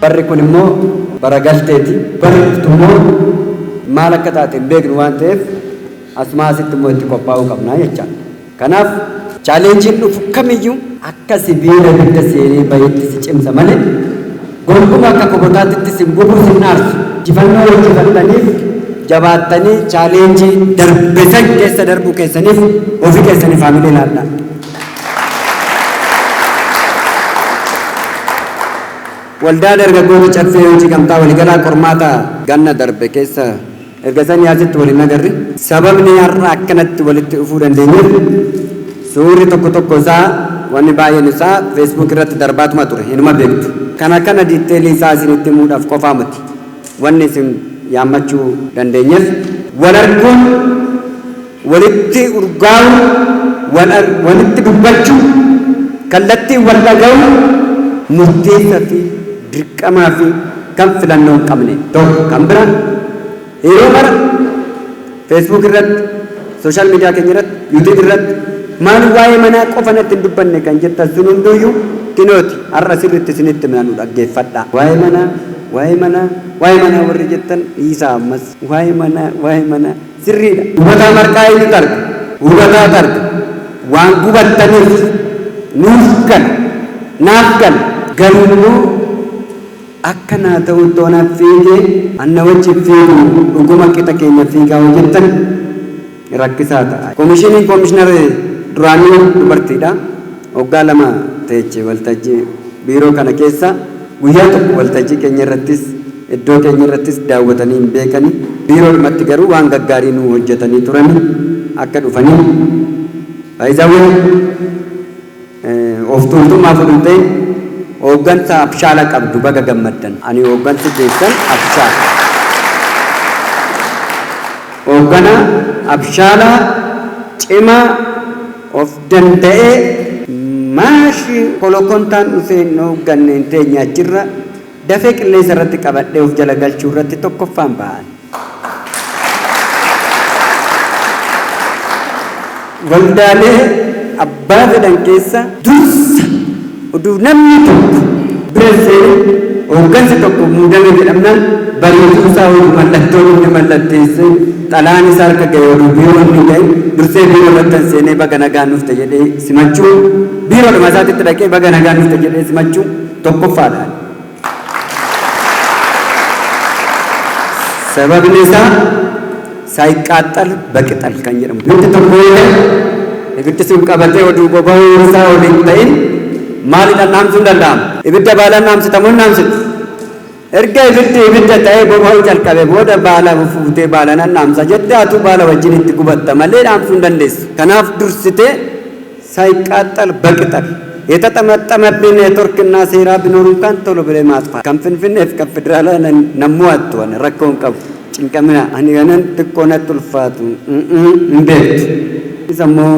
Barri kun immoo bara galteeti. Barri dhuftu immoo maal akka taate hin beeknu waan ta'eef asumaa asitti immoo itti qophaa'uu qabna jechaadha. Kanaaf challengeiin dhufu kamiyyuu akka sibiila ibidda seenee bahetti si cimsa malee gonkumaa akka kobotaatitti sin gubuu sin aarsu. Injifannoo injifattaniif jabaattanii challenge darbe san keessa darbuu keessaniif ofii keessaniif haamilee laadhaa. Waldaa Dargaggoota Caffee Hojii Gamtaa Waliigalaa qormaata ganna darbe keessa erga sanii asitti wal hin agarre. Sababni har'a akkanatti walitti dhufuu dandeenyeef suurri tokko tokko isaa wanni baay'een isaa Facebook irratti darbaatuma ture hinuma beektu. Kana kana detail isaa isinitti himuudhaaf qofaa miti wanni isin yaammachuu dandeenyeef. Wal arguun, walitti urgaa'uun, walitti dubbachuu, kallattiin wal dhaga'uun murteessaa fi dirqamaa fi kan filannoo hin qabne tokko. Kan biraa yeroo mara Facebook irratti, social media keenya irratti, YouTube irratti maal waa'ee manaa qofa natti hin dubbanne kan jettan sun hunduyyuu kinooti har'a sirriitti isinitti himna nu dhaggeeffadhaa. Waa'ee manaa, waa'ee manaa, waa'ee manaa warri jettan dhiisaa ammas waa'ee manaa, waa'ee manaa sirriidha. Gubataa marqaa eenyutu arga? Gubataatu arga. Waan gubattaniif nuuf gala, naaf gala. Garuu immoo akka naa ta'utti onaaf fiigee anna wajjin fiigu dhuguma qixa keenya fiigaa hoo jettan rakkisaa ta'a. Komishiniin komishinar duraanii dubartiidha. Waggaa lama teeche waltajjii biiroo kana keessa guyyaa tokko waltajjii keenya irrattis iddoo keenya irrattis daawwatanii hin beekani. Biiroodhumatti garuu waan gaggaarii nuu hojjetanii turani akka dhufanii baay'isaawwan of tuultummaaf oduu hin ta'in hooggansa abshaala qabdu baga gammaddan. Ani hooggansi keessan abshaala. Hooggana abshaala cimaa of danda'ee maashi kolokontaan dhufee hin hoogganne hin teenye achirra dafee qilleensa irratti qabadhee of jala galchuu irratti tokkoffaan ba'an. Waldaalee abbaa fedhan keessa dursa oduu namni tokko bira hin seenin hooggansi tokko muudame jedhamnaan bariituu isaa oduu mallattoon inni mallatteessee xalayaan isaa harka ga'e oduu biiroo inni hin ga'in dursee biiroo irratti an seenee baga nagaan dhufte jedhee simachuu biiroodhuma isaatitti dhaqee baga nagaan dhufte jedhee simachuu tokkoffaadha. Sababni isaa saayqaaxxal baqixal kan jedhamu. Ibiddi tokko yoo ka'e ibiddi sun qabatee oduu boba'uu isaa ol hin ta'in maalidhaan dhaamsuun danda'ama? Ibidda baalaan dhaamsita moo hin dhaamsitu? Erga ibiddi ibidda ta'ee boba'uu calqabe booda baala fuutee baala nan dhaamsa jette atuu baala wajjin itti gubatta malee dhaamsuu hin dandeessu. Kanaaf dursitee ሳይቃጠል በቅጠል የተጠመጠመብህ ኔትወርክና ሴራ ቢኖር እንኳን ቶሎ ብለህ ማጥፋት kan Finfinneef kan federaalaa nan mo'attu ani rakkoo hin qabu cinqamina ani kanan xiqqoo natti ulfaatu hin beektu. Isa immoo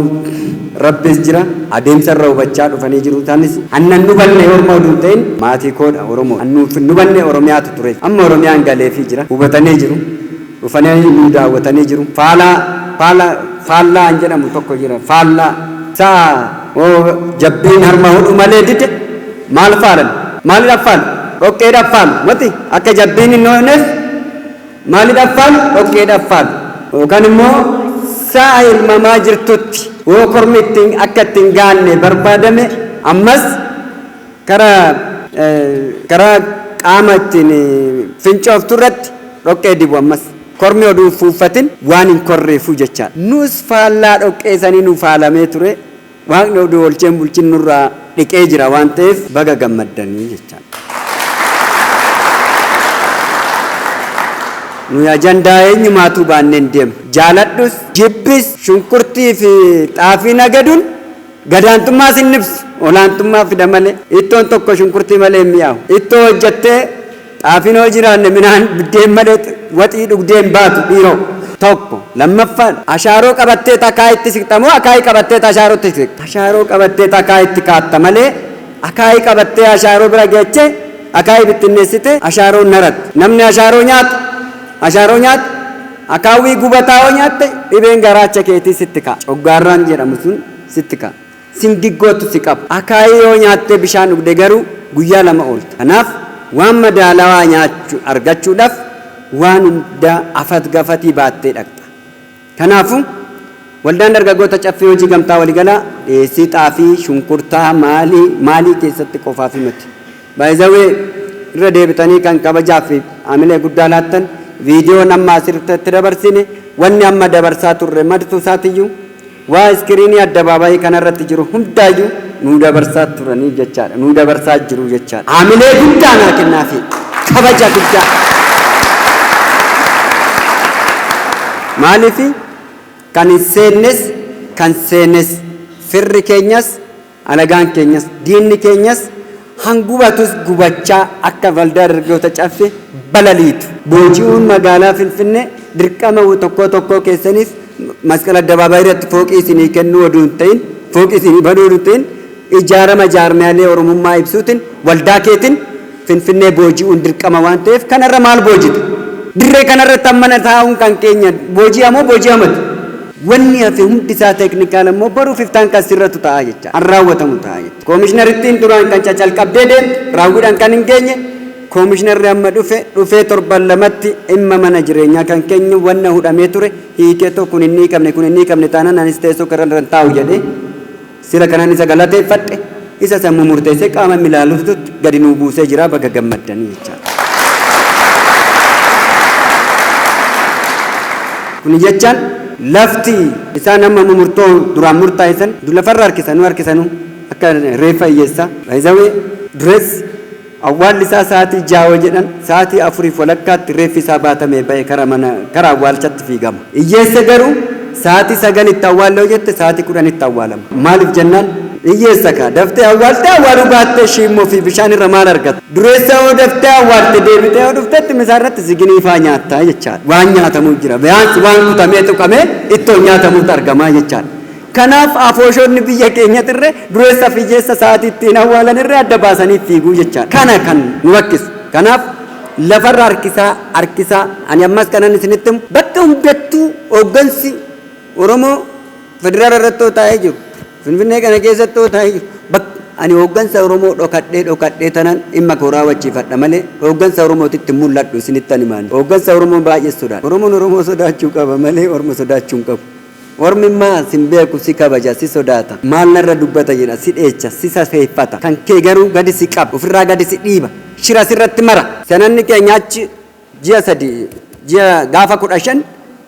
Rabbis jira adeemsa irra hubachaa dhufanii jiru isaanis annan hubanne orma oduu hin ta'in maatii koodha Oromoo annuuf hin hubanne Oromiyaatu ture amma Oromiyaan galeefii jira hubatanii jiru dhufanii nu daawwatanii jiru faalaa faala faallaa an jedhamu tokko jira faallaa sa'a hoo jabbiin harma hodhu malee dide maal faalan maalidhaaf faalu dhoqqeedhaaf faalu mati akka jabbiin hin ho'neef maalidhaaf faalu dhoqqeedhaaf faalu yookaan immoo sa'a ilmamaa jirtutti hoo kormi ittiin akka ittiin gaanne barbaadame ammas karaa karaa qaama ittiin fincooftu irratti dhoqqee dibu ammas. Kormi oduu hin fuuffatin waan hin korreefuu jechaadha. Nus faallaa dhoqqee sanii nu faalamee ture Waaqni oduu oolchee hin bulchin nurraa dhiqee jira waan ta'eef baga gammaddanii jechaadha. Nuyi ajandaa eenyumaatuu baannee hin deemnu. Jaaladhus, jibbis, shunkurtii fi xaafii nagaduun gadaantummaa sin ibsu. Olaantummaa fida malee. Ittoon tokko shunkurtii malee hin mi'aawu. Ittoo hojjettee Xaafiin hoo jiraanne minaan biddeen malee waxii dhugdee hin baatu dhiiroo. Tokko. Lammaffaan ashaaroo qabatteet akaayitti siqxa moo akaayii qabatteet ashaarootti siqxa? Ashaaroo qabatteet akaayitti kaatta malee akaayii qabattee ashaaroo bira geechee akaayii bittinneessitee ashaaroo hin harattu. Namni ashaaroo nyaatu ashaaroo nyaatu akaawwii gubataa hoo nyaatte dhibeen garaacha keetii sitti ka'a. Coggaarraan jedhamu sun sitti ka'a. Singiggootu si qaba. Akaayii yoo nyaattee bishaan dhugde garuu guyyaa 2 oolta. Kanaaf Waan madaalawaa nyaachuu argachuudhaaf waan hundaa afat gafatii baattee dhaqxa. Kanaafuu waldaan dargaggoota Caffee Hojii Gamtaa Waliigalaa dhiyeessii xaafii, shunkurtaa, maalii maalii keessatti qofaaf miti. By the way, irra deebitanii kan kabajaa fi hamilee guddaa laattan, viidiyoon amma asirratti dabarsine, wanni amma dabarsaa turre martuu isaatiyyuu waa iskiriinii addabaabaayii kanarratti jiru hundaayyuu nuu dabarsaa turanii jechaadha. Nuu dabarsaa jiru jechaadha. Hamilee guddaa naa kennaafi kabaja guddaa. Maaliifi kan hin seennes kan seenes, firri keenyas alagaan keenyas diinni keenyas hangubatus gubachaa akka waldaa dargaggoota Caffee balaliitu. Booji'uun magaalaa Finfinnee dirqama tokkoo tokkoo keessaniif masqala addabaabaayii irratti fooqii isinii kennuu oduu hin ta'in, fooqii isinii banuu oduu hin ta'in, ijaarama jaarmiyaalee Oromummaa ibsuutiin waldaa keetiin Finfinnee booji'uun dirqama waan ta'eef, kanarra maal boojita? Dirree kanarratti ammana taa'uun kan keenya booji'amoo booji'amatu? Wanni hafe hundi isaa technical ammoo baruuf iftaan kan sirratu ta'a jecha. An raawwatamu ta'a jecha. Koomishiнаrittiin duraan kan cacalqabdee deemte raawwiidhaan kan hin geenye, koomishinarri amma dhufe dhufee torban lamatti dhimma mana jireenyaa kan keenya wanna hudhamee ture hiikee, kun hin hiikamne, kun hin hiikamne taanaan anis teessoo kanarra hin taa'u jedhee sila kanan isa galateeffadhe, isa sammuu murteessee qaama milaaluutti gadi nuu buusee jira, baga gammaddanii jechaadha. Kuni jechaan lafti isaan amma murtoo duraan murtaa'e san lafarra harkisanuu harkisanuu akka reeffa hiyyeessaa. Baay'izawee dureessi awwaalli isaa sa'aatii 6 jedhan, sa'aatii 4:30tti reeffi isaa baatamee ba'e kara mana kara awwaalchatti fiigama. Hiyyeessa garuu sa'aatii 9tti awwaalle yoo jette, sa'aatii 10tti awwaalama. Maaliif jennaan, hiyyeessa kaa daftee awwaaltee awwaaluu baattee shiimmoo fi bishaan irra maal argata? Dureessa yoo daftee awwaalte, deebitee yoo dhuftetti misaa irratti ziginii faa nyaattaa jechaadha. Waan nyaatamuu jira. Biyyaansi waan kutamee tuqamee ittoo nyaatamuutu argamaa jechaadha. Kanaaf afooshoonni biyya keenyatirree dureessa fi hiyyeessa sa'aatii ittiin awwaalan irree adda baasanii fiiguu jechaadha. Kana kan nu rakkisu. Kanaaf lafarra harkisaa harkisaa, ani ammas kanan isinitti himu, bakka hundattuu hooggansi Oromoo federaala irratti yoo taa'ee jiru, Finfinnee kana keessatti yoo taa'ee jiru, bakka ani hooggansa Oromoo dhokadhee dhokadhee tanan dhimma koo raawwachiifadha malee hooggansa Oromootitti mul'adhu isinitti ani maali. Hooggansa Oromoo baay'ee sodaadha. Oromoon Oromoo sodaachuu qaba malee Orma sodaachuu hin qabu. Ormi immaa sin beeku si kabaja, si sodaata. Maal narra dubbata jedha, si dheecha, si safeeffata. Kan kee garuu gadi si qaba, ofirraa gadi si dhiiba, shira sirratti mara. Sananni keenya achi ji'a 3, ji'a gaafa 15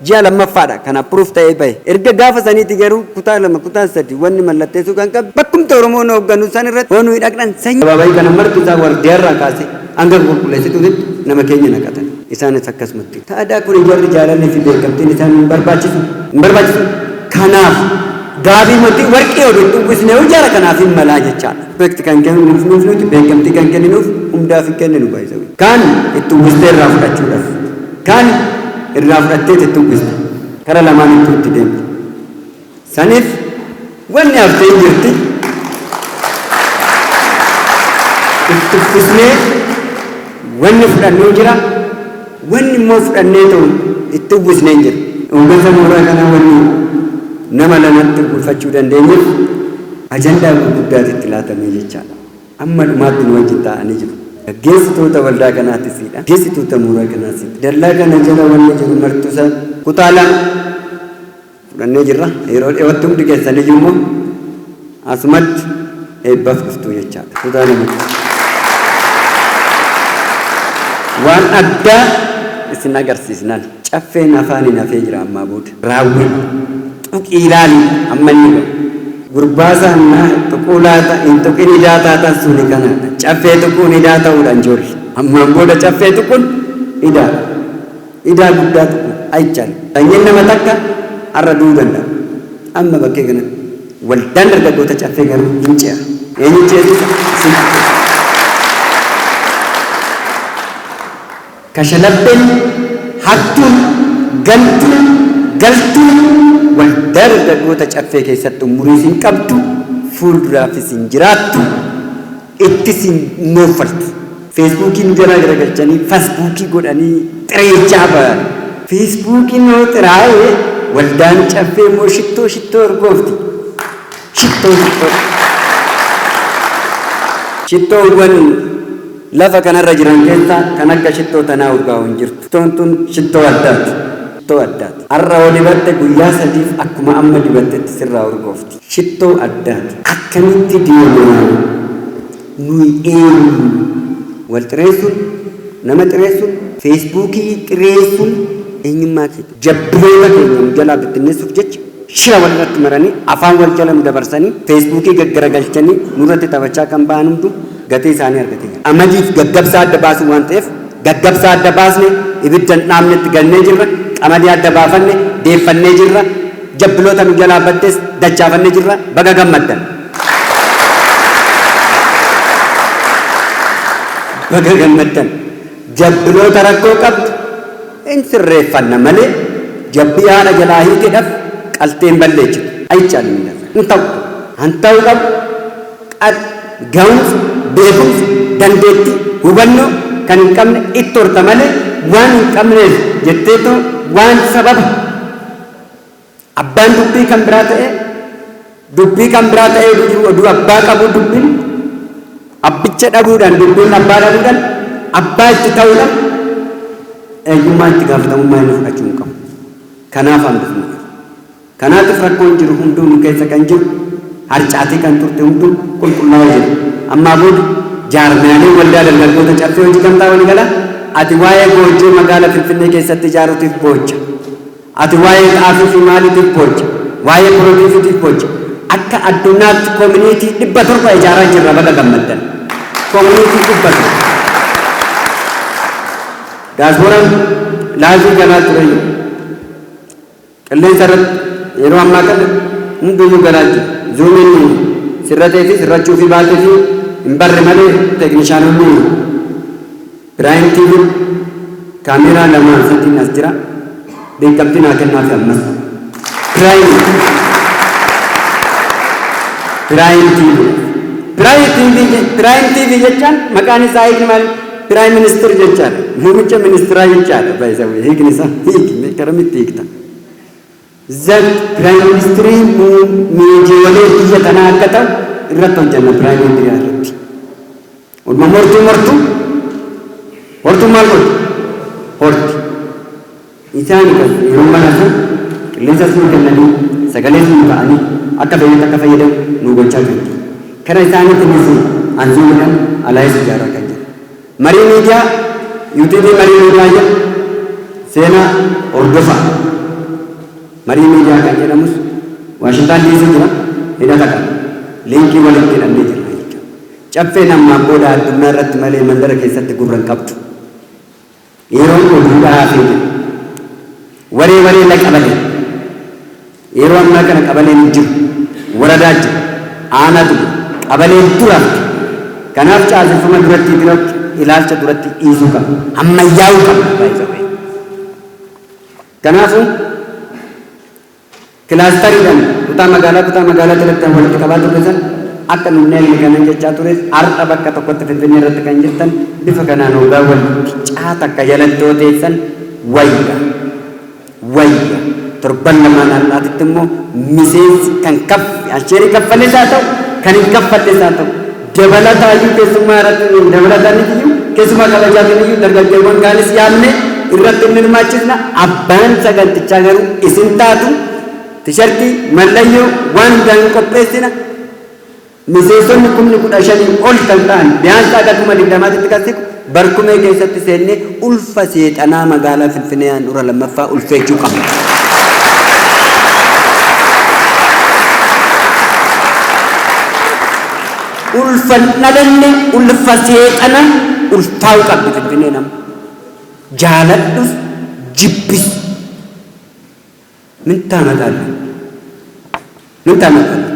ji'a lammaffaadha kan approve ta'ee bahe. Erga gaafa saniiti garuu kutaa lama, kutaa sadi wanni mallatteessuu kan qabu bakkumta Oromoon hoogganu san irratti hoo nuyi dhaqnan sanyii. Ababayii kana marti isaa wardiyaarraa kaasee hanga qulqulleessituutti nama keenya naqatan. Isaanis akkasumatti. Taadaa kun jarri jaalalli fi beekamtiin isaan hin barbaachisu. Hin barbaachisu. Kanaaf gaabii mootii warqii oduu itti uwwisnee jara kanaaf hin malaa jechaadha. Respect kan kenninuuf nuuf nuti beekamtii kan kenninuuf hundaaf hin kenninu baay'isawii. Kaan itti uwwistee irraa fudhachuudhaaf. Kaan irraa fudhattee itti uwwiste. Kara lamaan itti deemte. Saniif wanni haftee hin jirti. Itti uffisnee wanni fudhannuu jira. Wanni immoo fudhannee ta'u itti uwwisnee hin jira. Hooggansa mooraa kanaa wanni nama lamatti uwwifachuu dandeenyeef ajandaa gurguddaatu itti laatamee jechaadha. Amma dhumaatti nu wajjin taa'anii jiru. Gaggeessitoota waldaa kanaatisiidha. Gaggeessitoota mooraa kanaatisiidha. Dallaa kana jala wanni jiru martuusaa kutaa lama fudhannee jirra. Yeroo dhiyootti hundi keessaniyyuu immoo asumatti eebbaaf dhuftuu jechaadha. Kutaa lamatti. Waan addaa isin agarsiisnaan Caffeen afaaniin hafee jira ammaa booda. Raawwii tuqii ilaali amma inni ga'u. Gurbaa saannaa tuquu laata hin tuqin idaa taatan suni kanaadha. Caffee tuquun idaa ta'uudhaan ijoollee. Ammaan booda caffee tuquun idaadha. Idaa guddaa tuquu aychaal. Sanyiin nama takka har'a du'uu danda'a. Amma bakkee kanatti waldaan dargaggoota Caffee garuu hin ce'a. Eenyu ceesisa? Isin ceesisa. Kashalabbeen, hattuun, gantuun, galtuun waldaa dargaggoota Caffee keessatti umuriis hin qabdu, fuulduraafis hin jiraattu, ittis hin nooffaltu. Feesbuukii nu jalaa garagalchanii fasbuukii godhanii xireechaa ba'an. Feesbuukiin yoo xiraa'e waldaan Caffee immoo shittoo shittoo ergoofti. Shittoo shittoo. Shittoowwan Lafa kanarra jiran keessaa kan akka shittoo tanaa urgaa'u hin jirtu. Shittoon tun shittoo addaati. Shittoo addaati. Har'a yoo dibatte guyyaa sadiif akkuma amma dibattetti sirraa urgoofti. Shittoo addaati. Akkamitti deemaa? Nuyi eenyu? Wal xireessuun, nama xireessuun, feesbuukii xireessuun eenyummaa keenya. Jabbiloota keenya nu jalaa bittinneessuuf jecha shira walirratti maranii, afaan wal jala nu dabarsanii, feesbuukii gaggaragalchanii nurratti taphachaa kan ba'an hunduu gatii isaanii argatee jira. Qamadiif gaggabsaa adda baasuu waan ta'eef gaggabsaa adda baasne ibidda hin dhaamnetti galnee jirra, qamadii adda baafanne deeffannee jirra, jabbiloota nu jalaa baddes dachaafannee jirra, baga gammaddan. Baga gammaddan. Jabbiloota rakkoo qabdu hin sirreeffanna malee jabbii haadha jalaa hiiteedhaf qaltee hin balleechitu. Ayicaalim hin danda'a. Hin ta'u. Han ta'uu qabu qad ga'umsa, beekumsa, dandeettii, hubannoo kan hin qabne itti horta malee waan hin qabneef jetteetoo waan sababa abbaan dubbii kan biraa ta'ee dubbii kan biraa ta'ee oduu jiru oduu abbaa qabuu dubbiin abbicha dhabuudhaan dubbiin abbaa dhabuudhaan abbaa itti ta'uudhaan eenyummaa itti gaafatamummaa inni fudhachuu hin qabu. Kanaaf hambifne. Kanaatiif rakkoon jiru hunduu nu keessa kan jiru harcaatii kan turte hunduu qulqullaa'ee jira. Ammaa booda jaarmiyaaleen waldaa dargaggoota Caffee Hojii Gamtaa Waliigalaa ati waa'ee goojjoo magaala Finfinnee keessatti ijaaruutiif boocha. Ati waa'ee xaafii fi maaliitiif boocha. Waa'ee pirootiifiitiif boocha. Akka addunyaatti koominiitii 700 ijaaraa jirra, baga gammaddan. Koominiitii 700. Daasbooraan live galaa tureyyuu. Qilleensa irratti yeroo ammaa kana hunduyyuu galaa jira. Zoomiin sirratee fi sirrachuu fi baatee fi hin barre malee teeknishaanonni Prime TV kaameeraa lamaan sadiin as jira. Beekamtii naa kennaafi ammas. Prime TV. Prime TV. Prime TV jechaan maqaan isaa hiikni maali? Prime Minister jechaadha. Muummicha ministiraa jechaadha. Baay'isawee hiikni isaa hiiki karamitti hiikta. Zan Prime Ministerii miidiyoolee biyya tanaa akka ta'u irratti hojjenna Prime Media irratti. Oduma mortuu mortuu hortuun maal godhu? Horti. Isaani kan yeroo mara san qilleensa nuu kennanii sagalee nuu ta'anii akka fayyadu akka fayyadamu nu gochaa kan jiru. Kana isaaniitiinis anzuumiidhaan alaayis ijaaraa kan jiru. Marii miidiyaa yuutuubii marii miidiyaa jedhu seenaa hordofaa. Marii miidiyaa kan jedhamus Waashintaan DC jira, hidhata qaba. Liinkii walitti hidhannee jirra jechuudha. Caffeen ammaan booda addunyaa irratti malee mandara keessatti gurra hin qabdu. Yeroon oduudhaa hafee jira. Waree waree la qabalee. Yeroo ammaa kana qabaleen hin jiru. Waradaa jira. Aanaatu jira. Qabaleen dura hafte. Kanaaf caaseffama duratti biratti ilaalcha duratti dhiisuu qaba. Ammayyaa'uu qaba. Baay'ee. Kanaafuu kilaastariidhaan kutaa magaalaa kutaa magaalaa jalatti kan walitti qabaa turre san akka nu hin kanan jechaa ture, har'a bakka tokkotti Finfinnee irratti kan jirtan bifa kanaan hoggaa walitti caata akka jalatti yoo teessan wayya. Wayya. Torban lamaan har'aatitti immoo miseensi kan asheerii kaffales haa ta'u, kan hin kaffalles haa ta'u, dabalataayyuu keessummaa irratti dabalataan iyyuu keessumaa kabajaatiin iyyuu dargaggeewwan kaanis yaamne irratti hin hirmaachisna. Abbaan sagantichaa garuu isin taatu. Tishartii, mallayyoo waan hundaan hin qopheessina. Miseensonni 15,000 ol kan ta'an biyaansa akka 20,000tti kan siqu barkumee keessatti seennee ulfa seexanaa magaalaa Finfinnee handhuura lammaffaa ulfeechuu qabna. Ulfa hin dhalanne, ulfa seexanaa ulfaa'uu qabdi Finfinneen amma. Jaaladhus jibbis. ምን ታመጣለህ? ምን ታመጣለህ?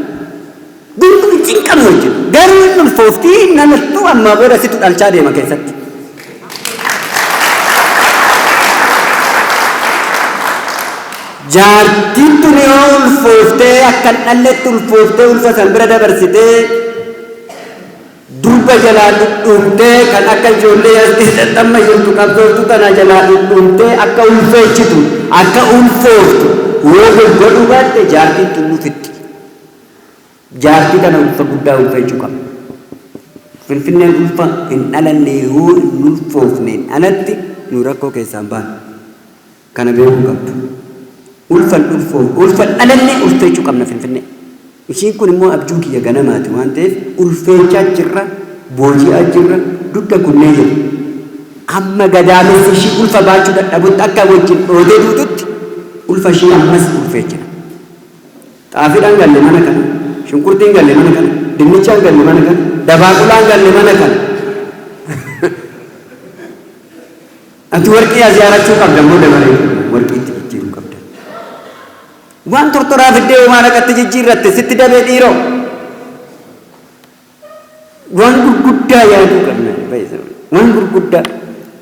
Gungun cinqamu wajjin garuu inni ulfooftii namattuu ammaa booda situ dhalchaa deema keessatti. Jaartiin tun yoo ulfooftee akka hin dhalletti ulfooftee ulfa san bira dabarsitee durba jalaa dhudhuumtee kan akka ijoollee as keessatti amma jirtu qabsooftuu tana jalaa dhudhuumtee akka ulfeechitu akka ulfooftu yoo godhuu baatte jaartiin tun nu fixxi. Jaartii tana ulfa guddaa ulfeechuu qabna. Finfinneen ulfa hin dhalanne yoo hin ulfoofneen alatti nu rakkoo keessaan baanu. Kana beekuu qabdu. Ulfa hin ulfoofne, ulfa hin dhalanne ulfeechuu qabna Finfinnee. Ishiin kun immoo abjuu kiyya ganamaati waan ta'eef ulfeechaa jirra, booji'aa jirra, dugda kunnee jirra. Amma gadaamessi ishii ulfa baachuu dadhabutti akka wajjin dhootee duututti ulfa ishii ammas ulfeechina. Xaafiidhaan galle mana kana, shunkurtiin galle mana kana, dinnichaan galle mana kana, dabaaqulaan galle mana kana. Ati warqii as yaarachuu qabda immoo dabaree warqiitti jijjiiruu qabda. Waan tortoraa fiddee homaa dhaqatti jijjiirratte sitti dabee dhiiroo. Waan gurguddaa yaaduu qabna. Waan gurguddaa.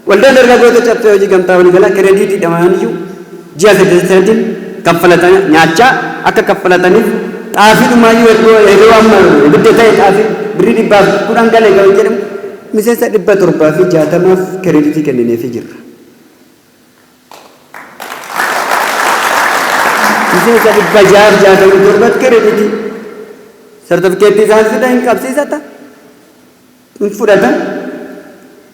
Waldaan dargaggoota Caffee Hojii Gamtaa Waliigalaa kirediitii dhamaaniyyuu ji'a sadii sadiin kaffalatan nyaachaa akka kaffalataniif xaafii dhumaayyuu yeroo amma ibidda ta'e xaafii birrii 110 gale ga'u jedhamu miseensa 760f kirediitii kennineefii jirra. Miseensa 667 kirediitii sartifikeettii isaan fida hin qabsiisata hin fudhatan.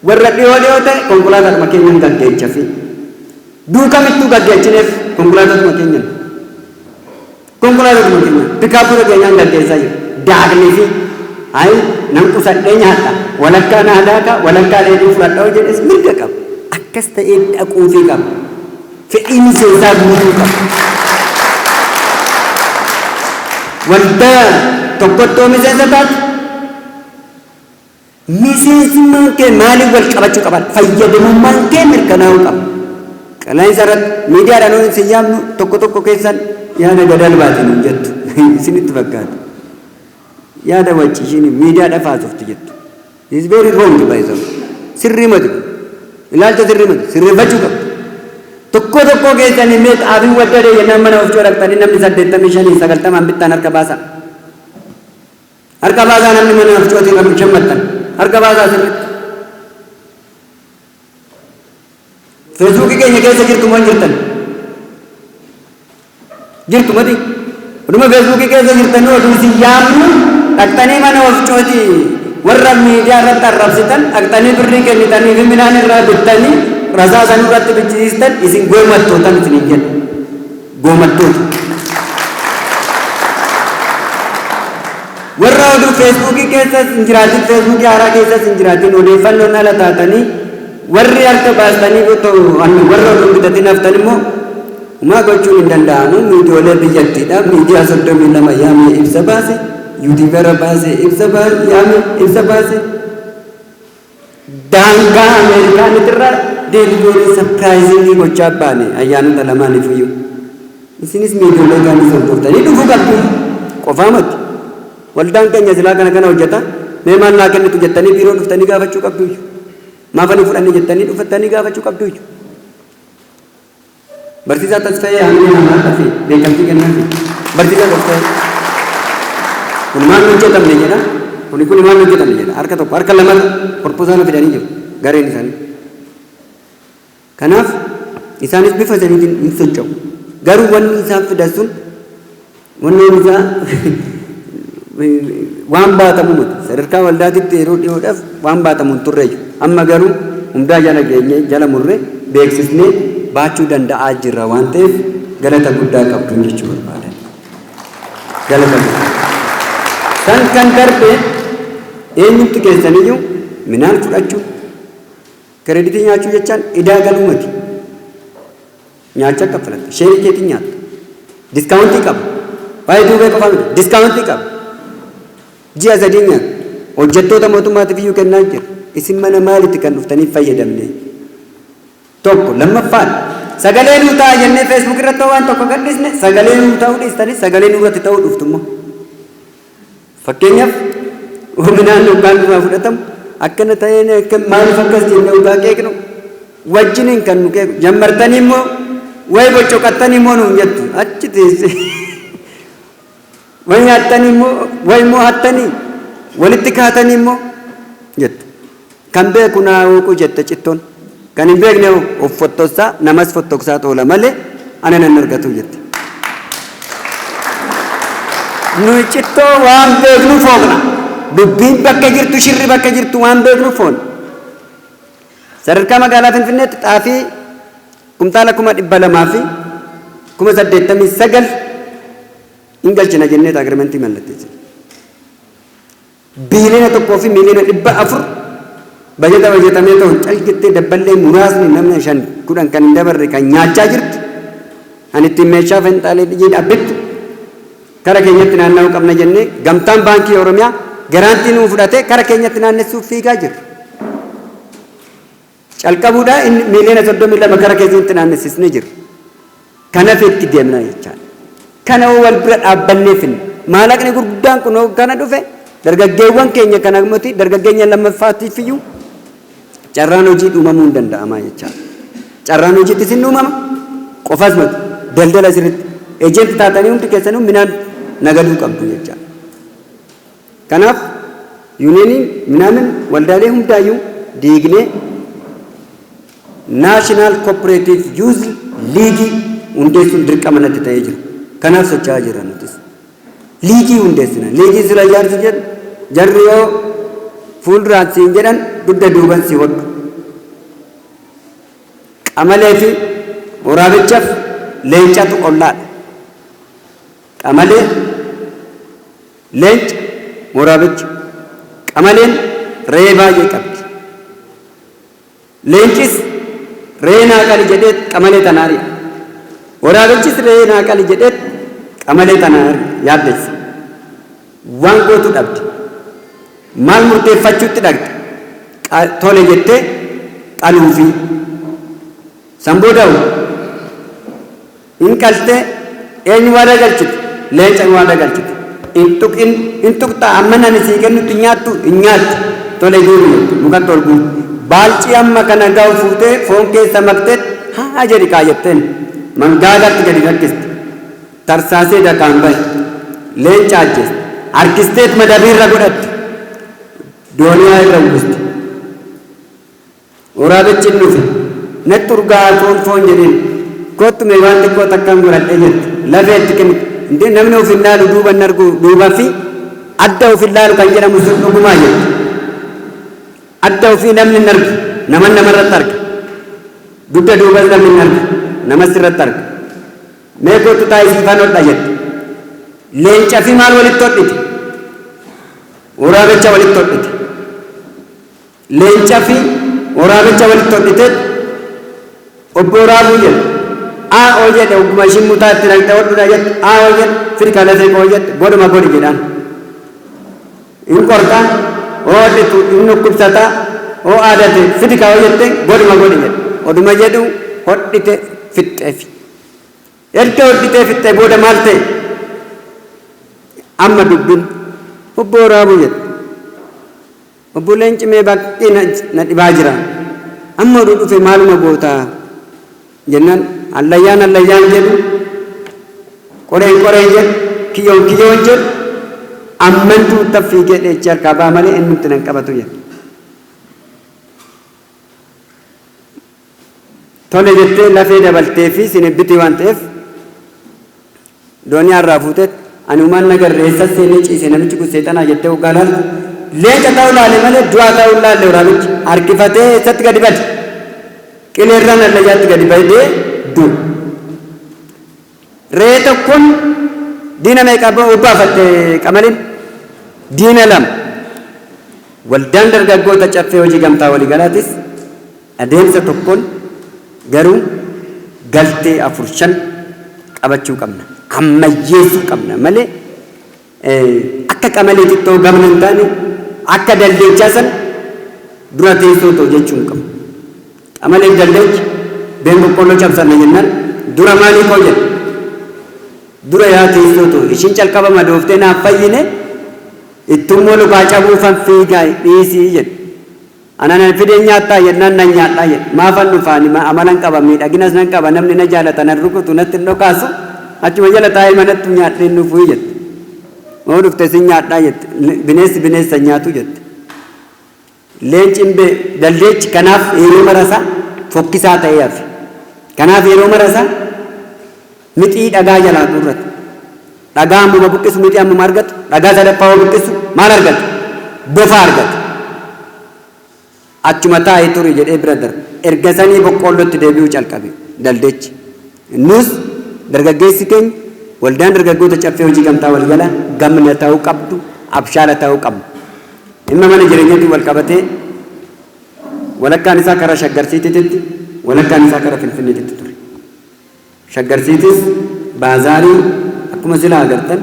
Warra dhiyoo dhiyoo ta'e konkolaataadhuma keenyan gaggeechafi duukamittuu gaggeechineef konkolaataadhuma keenyan pikaappota keenyaan gaggeessaa jiru. Daaknii fi ayi nan qusadhee nyaadha, walakkaa naa daaka, walakkaa dheedhii fudhadha jedhes mirga qaba. Akkas ta'ee dhaquufii qaba. Fedhii miseensaa guutuu qaba. Waldaa tokkottoo miseensa taate, miseensummaan kee maaliif wal qabachuu qaba? Fayyadamummaan kee mirkanaa'uu qaba. Qilleensa irratti miidiyaadhaan yoo isin yaamnu tokko tokko keessan yaada gadal baate nuun jettu isinitti fakkaata. Yaada wacci ishiin miidiyaadhaaf haasofti jettu. This is very wrong, by the way. Sirrii mati kun. Ilaalcha sirrii mati. Sirreeffachuu qabdu. Tokko tokko keessan mee xaafii waddadee jennaan mana ofcoo dhaqxanii namni 85 90n bittaan harka baasaa. Harka baasaa, namni mana ofcootii qabu shammattan. Harka baasaa sirriitti. Feesbuukii keenya keessa jirtu moo hin jirtan? Jirtu mati? Oduma Feesbuukii keessa jirtanii oduu isin yaamnu dhaqxanii mana ofcootii warra miidiyaa irratti arrabsitan dhaqxanii birrii kennitanii fi midhaan irraa bittanii rasaa sanuu irratti bichisiistan, isin goomattootan isiniin jedha. Goomattoota. Warra oduu Feesbuukii keessas hin jiraatin, Feesbuukii haaraa keessas hin jiraatin, odeeffannoon ala taatanii warri harka baastanii warra oduu bitatin haftan immoo homaa gochuun hin danda'amu. Miidiyoolee biyyattiidha. Miidiyaa 32 yaamee ibsa baase, yuutuubera baase, ibsa yaamee ibsa baase. Daangaa Ameerikaanitirraa deebigoonii surprising gochaa baane ayyaanota lamaaniif iyyuu. Isinis miidiyoolee kaanis hordoftanii dhufuu qabdu. Qofaa mati. Waldaan keenya silaa kana kana hojjeta. Mee maal naa kennitu jettanii biiroo dhuftanii gaafachuu qabdu iyyuu. Maafanii fudhanne jettanii dhufattanii gaafachuu qabdu iyyuu. Barsiisaa Tasfaayee Hamilee namaa dhafe beekamtii kennaafi. Barsiisaa Tasfaayee. Kun maal hojjetamne jedha. Kuni kuni maal hojjetamne jedha. Harka tokko harka lamarra proposal fidanii jiru gareen isaanii. Kanaaf isaanis bifa saniitiin hin socho'u. Garuu wanni isaan fidan sun wanni isaa waan baatamu miti. Sadarkaa waldaatitti yeroo dhiyoodhaaf waan baatamu hin turreeyyu. Amma garuu hundaa jala geenyee jala murree beeksisnee baachuu danda'aa jirra waan ta'eef galata guddaa qabdu jechuu barbaadan. Galata guddaa. San kan darbe eenyutti keessaniyyuu midhaan fudhachuu, kireditii nyaachuu jechaan idaa galuu miti. Nyaacha kaffalatta. Share keetiin nyaatta. Discount qaba. Waa'ee duubee qofaa miti. Discount qaba. Ji'a 3 nyaata. Hojjettoota mootummaatiif iyyuu kennaa jira. Isin mana maalitti kan dhuftaniif fayyadamne? Tokko lammaffaan sagalee nuu ta'a jennee Facebook irratti waan tokko gadhiisne sagalee nuu ta'uu dhiistanii sagalee nuu irratti ta'uu dhuftu immoo. Fakkeenyaaf, midhaan hoggaan duraa fudhatamu akkana ta'een maaliif akkas jennee hoggaa qeeqnu wajjiniin kan nu qeequ jammartanii immoo wayi boccoqattanii immoo nuun jettu, achi teesse wayi nyaattanii immoo wayi immoo hattanii walitti kaatanii immoo jettu. Kan beeku naa hooqu jette cittoon. Kan hin beekne of fottossaa namas fottoksaa toola malee ana nan argatu jette. Nuyi cittoo waan beeknu fooqna. Dubbiin bakka jirtu, shirri bakka jirtu waan beeknuuf foon. Sadarkaa magaalaa Finfinneetti xaafii kumtaala 289,000 hin galchina jennee agreementii mallatteessine. 1,400,000,000 bajata bajatamee ta'u calqittee dabballee muraasni namni 5 10 kan hin dabarre kan nyaachaa jirtu, kan ittiin meeshaa fenxaalee dhijii dhaabbittu kara keenyatti naanna'uu qabna jennee gamtaan baankii Oromiyaa garaantii nuu fudhatee kara keenyatti naannessuuf fiigaa jirra. Calqabuudhaa inni 32,000,000 kara keenyatti naannessisnee jirra. Kanaaf itti deemna jechaadha. Kana wal bira dhaabbannee finna. Maallaqni gurguddaan kun kana dhufe dargaggeewwan keenya kana miti, dargaggeenya lammaffaatiif iyyuu carraan hojii uumamuu hin danda'amaa jechaadha. Carraan hojiittis hin uumama, qofas miti, daldala sirriitti agent taatanii hundi keessanuu midhaan nagaduu qabdu jechaadha. Kanaaf yuuniyeeniin minaamin waldaalee hundaayyuu diignee National Cooperative Youth League hundeessuun dirqama natti ta'ee jira. Kanaaf socho'aa jirra nutis. Liigii hundeessina. Liigii sila ijaarsi jedhu, jarri yoo fuulduraan siin jedhan dugda duuban si hodhu. Qamalee fi waraabichaaf leencatu ollaadha. Qamalee, leenca, waraabicha. Qamaleen re'ee baay'ee qabdi. Leencis re'ee naa qali jedhee qamalee tana ari'a. Waraabichis re'ee naa qali jedhee qamalee tana yaaddessa. Waan gootu dhabde. Maal murteeffachuutti dhaqxe? Tole jettee qaluufi. San booda hin qaltee eenyu waadaa galchite? Leenca waadaa galchite. Hin tuqin, hin tuqxaa, amma nani sii kennutti nyaattu hin nyaattu. Tole guuru jettu, mukatti ol guuru. Baalcii amma kana ga'u fuutee foon keessa maqtee haa jedhi kaayetteen mangaagatti gadi rakkiste. Tarsaasee dakaan bahe. Leenca ajjeeste. Harkisteet madabiirra godhatte. Dooniyaa irra uwwiste. Waraabichi hin dhufe. Natti urgaa'a foon foon jedheen. Kottu mee waan xiqqoo takkaan godhadhee jette. Lafee itti kennite. Indee namni of hin laalu, duuba hin argu, duuba fi adda of hin laalu kan jedhamu sun dhugumaa jette. Adda ofii namni hin argu. Naman namarratti arga. Dugda duubas namni hin argu. Namas irratti arga. Mee kottu taa'ii siifan hodha jette. Leenca fi maal walitti hodhite? Waraabicha walitti hodhite. Leenca fi waraabicha walitti hodhiteet obbo Waraabuu jedhe. Aa oo jedhe, ogguma ishiin mutaa itti naqxee hodhudha jette, aa oo jedhe, fidi ka lafee koo jette, godhuma godhi jedhaan. Hin qorxa, oo hodhitu hin dhukkubsata, oo aadate fidi ka oo jette, godhuma godhi jedhe. Oduma jedhu hodhite fixxeefi. Erga hodhitee fixxee booda maal ta'e? Amma dubbin obbo Waraabuu jedhe. Obbo Leenci mee baay'ee na dhibaa jira. Amma oduu dhufe maaluma goota jennaan, hallayyaan hallayyaan jedhu, qoreen qoreen jedhu, kiyyoon kiyyoon jedhu, ammantuu itti fiigee dheechee harkaa ba'a malee inni nan qabatu jedhe. Tole jettee lafee dabaltee fi sinibbitii waan ta'eef doonii harraa fuuteet ani umaan nagarre eessa seenee ciise namichi kun seexanaa jettee hoggaa laaltu, leenca ta'uu laale malee du'aa ta'uu hin laalle. Waraabichi harkifatee eessatti gadi bade? Qileerraan hallayyaatti gadi badee du'e. Re'ee tokkoon diina meeqa obbaafatte qamaliin? Diina lama. Waldaan dargaggoota Caffee Hojii Gamtaa Waliigalaatis adeemsa tokkoon garuu galtee afur shan qabachuu qabna. Ammayyeessuu qabna malee akka qamaleetitti ta'uu gamna hin taane, akka daldeechaa sana dura teessoo ta'u jechuu hin qabu. Qamaleen daldeechi been boqqolloo cabsanna jennaan dura maalii koo jedhe? Dura yaa teessoo ta'u, ishiin calqaba madooftee naaf fayyine, ittummoo lukaa cabuufan fiigaa, dhiisii jedhe. Ana nan fideen nyaattaa jennaan nan nyaadhaa jedhe. Maafan dhufaani amalan qaba, miidhaginas nan qaba, namni na jaalata, nan rukutu, natti hin dhokaasu, achuma jala taa'ee manatti nyaadheen dhufuu jette. Moo dhufte sin nyaadhaa jette. Bineensi bineensa nyaatu jette. Leenci hin bee daldeechi kanaaf yeroo marasaa fokkisaa ta'ee hafe. Kanaaf yeroo marasaa mixii dhagaa jalaa guurrate. Dhagaa ammuma buqqisu mixii ammuma argatu, dhagaa sadaffaa yoo buqqisu maal argatu? Bofa argate. Achuma taa'ee ture jedhee bira darbe. Erga sanii boqqoollootti deebi'uu calqabe daldechi. Nus dargaggeessi keenya, waldaan dargaggoota Caffee Hojii Gamtaa Waliigalaa gamna ta'uu qabdu, abshaala ta'uu qabna. Dhimma mana jireenyatiin wal qabatee walakkaan isaa kara Shaggar Siitiititti, walakkaan isaa kara Finfinneetitti ture. Shaggar Siitis baazaarii akkuma silaa agartan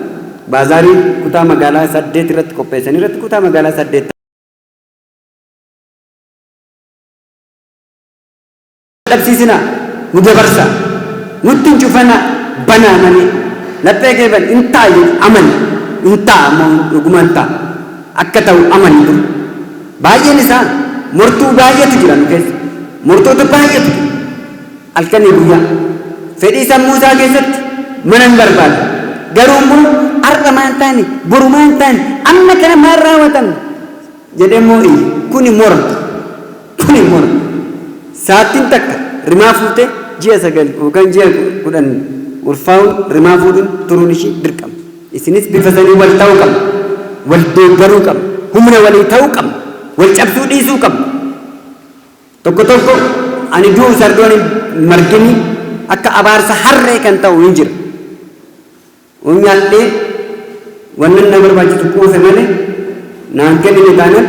baazaarii kutaa magaalaa 8 irratti qopheessan irratti kutaa magaalaa 8 dhabsiisinaa, nu dabarsaa, nutti hin cufanaa, banaa malee. Laphee kee bani, hin ta'a jedhi amani, hin ta'a ammoo dhuguma hin ta'a. Akka ta'u amani dura. Baay'een isaa mortuu baay'eetu jira nu keessa. Mortoota baay'eetu jira. Halkanii guyyaa. Fedhii sammuu isaa keessatti mana hin barbaada. Garuu immoo har'a maal taane, boru maal taane, amma kana maal raawwatamne jedhee immoo iyya. Kuni mora. Kuni mora. Saattiin takka rimaa fuutee ji'a 9 yookaan ji'a 10 ulfaa'uun rimaa fuudhuun turuun ishii dirqama. Isinis bifa sanii wal ta'uu qabna. Wal deeggaruu qabna. Humna walii ta'uu qabna. Wal cabsuu dhiisuu qabna. Tokko tokko ani du'u sardoon hin marginii akka abaarsa harree kan ta'u hin jira. Yoon nyaadhee wannan na barbaachisu quufe malee naan kennine taanan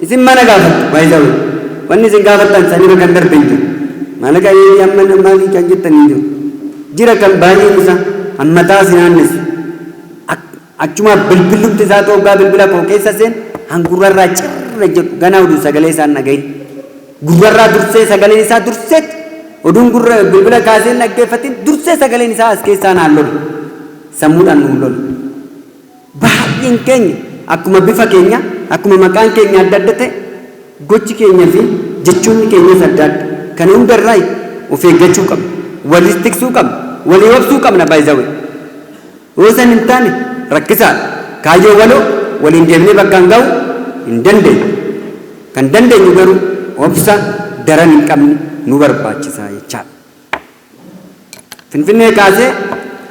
isin mana gaafattu, by the way. Wanni isin gaafattan sanirra kan darbe hin jiru. Maalaqa eeyyee amma maalii kan jettan hin jiru. Jira kan baay'een isaa hammataa si naannessu. Achumaa bilbillumti isaa tooggaa bilbila koo keessa seen hangurrarraa cirra jedhu ganaa oduu sagalee isaan dhagahin. Gurrarraa dursee sagaleen isaa durseet oduun gurra bilbila kaasee hin dhaggeeffatin dursee sagaleen isaa as keessaa naan lola. Sammuudhaan nuun lola. Baay'een keenya akkuma bifa keenya, akkuma maqaan keenya adda adda ta'e, gochi keenya fi jechoonni keenyas adda adda. Kana hundarraa of eeggachuu qabna. Walis tiksuu qabna. Walii obsuu qabna, by the way. Yoo san hin taane rakkisaadha. Kaayyoo waloo waliin deemnee bakkaan gahuu hin dandeenyu. Kan dandeenyu garuu obsa daran hin qabne nu barbaachisa jechaadha. Finfinnee kaasee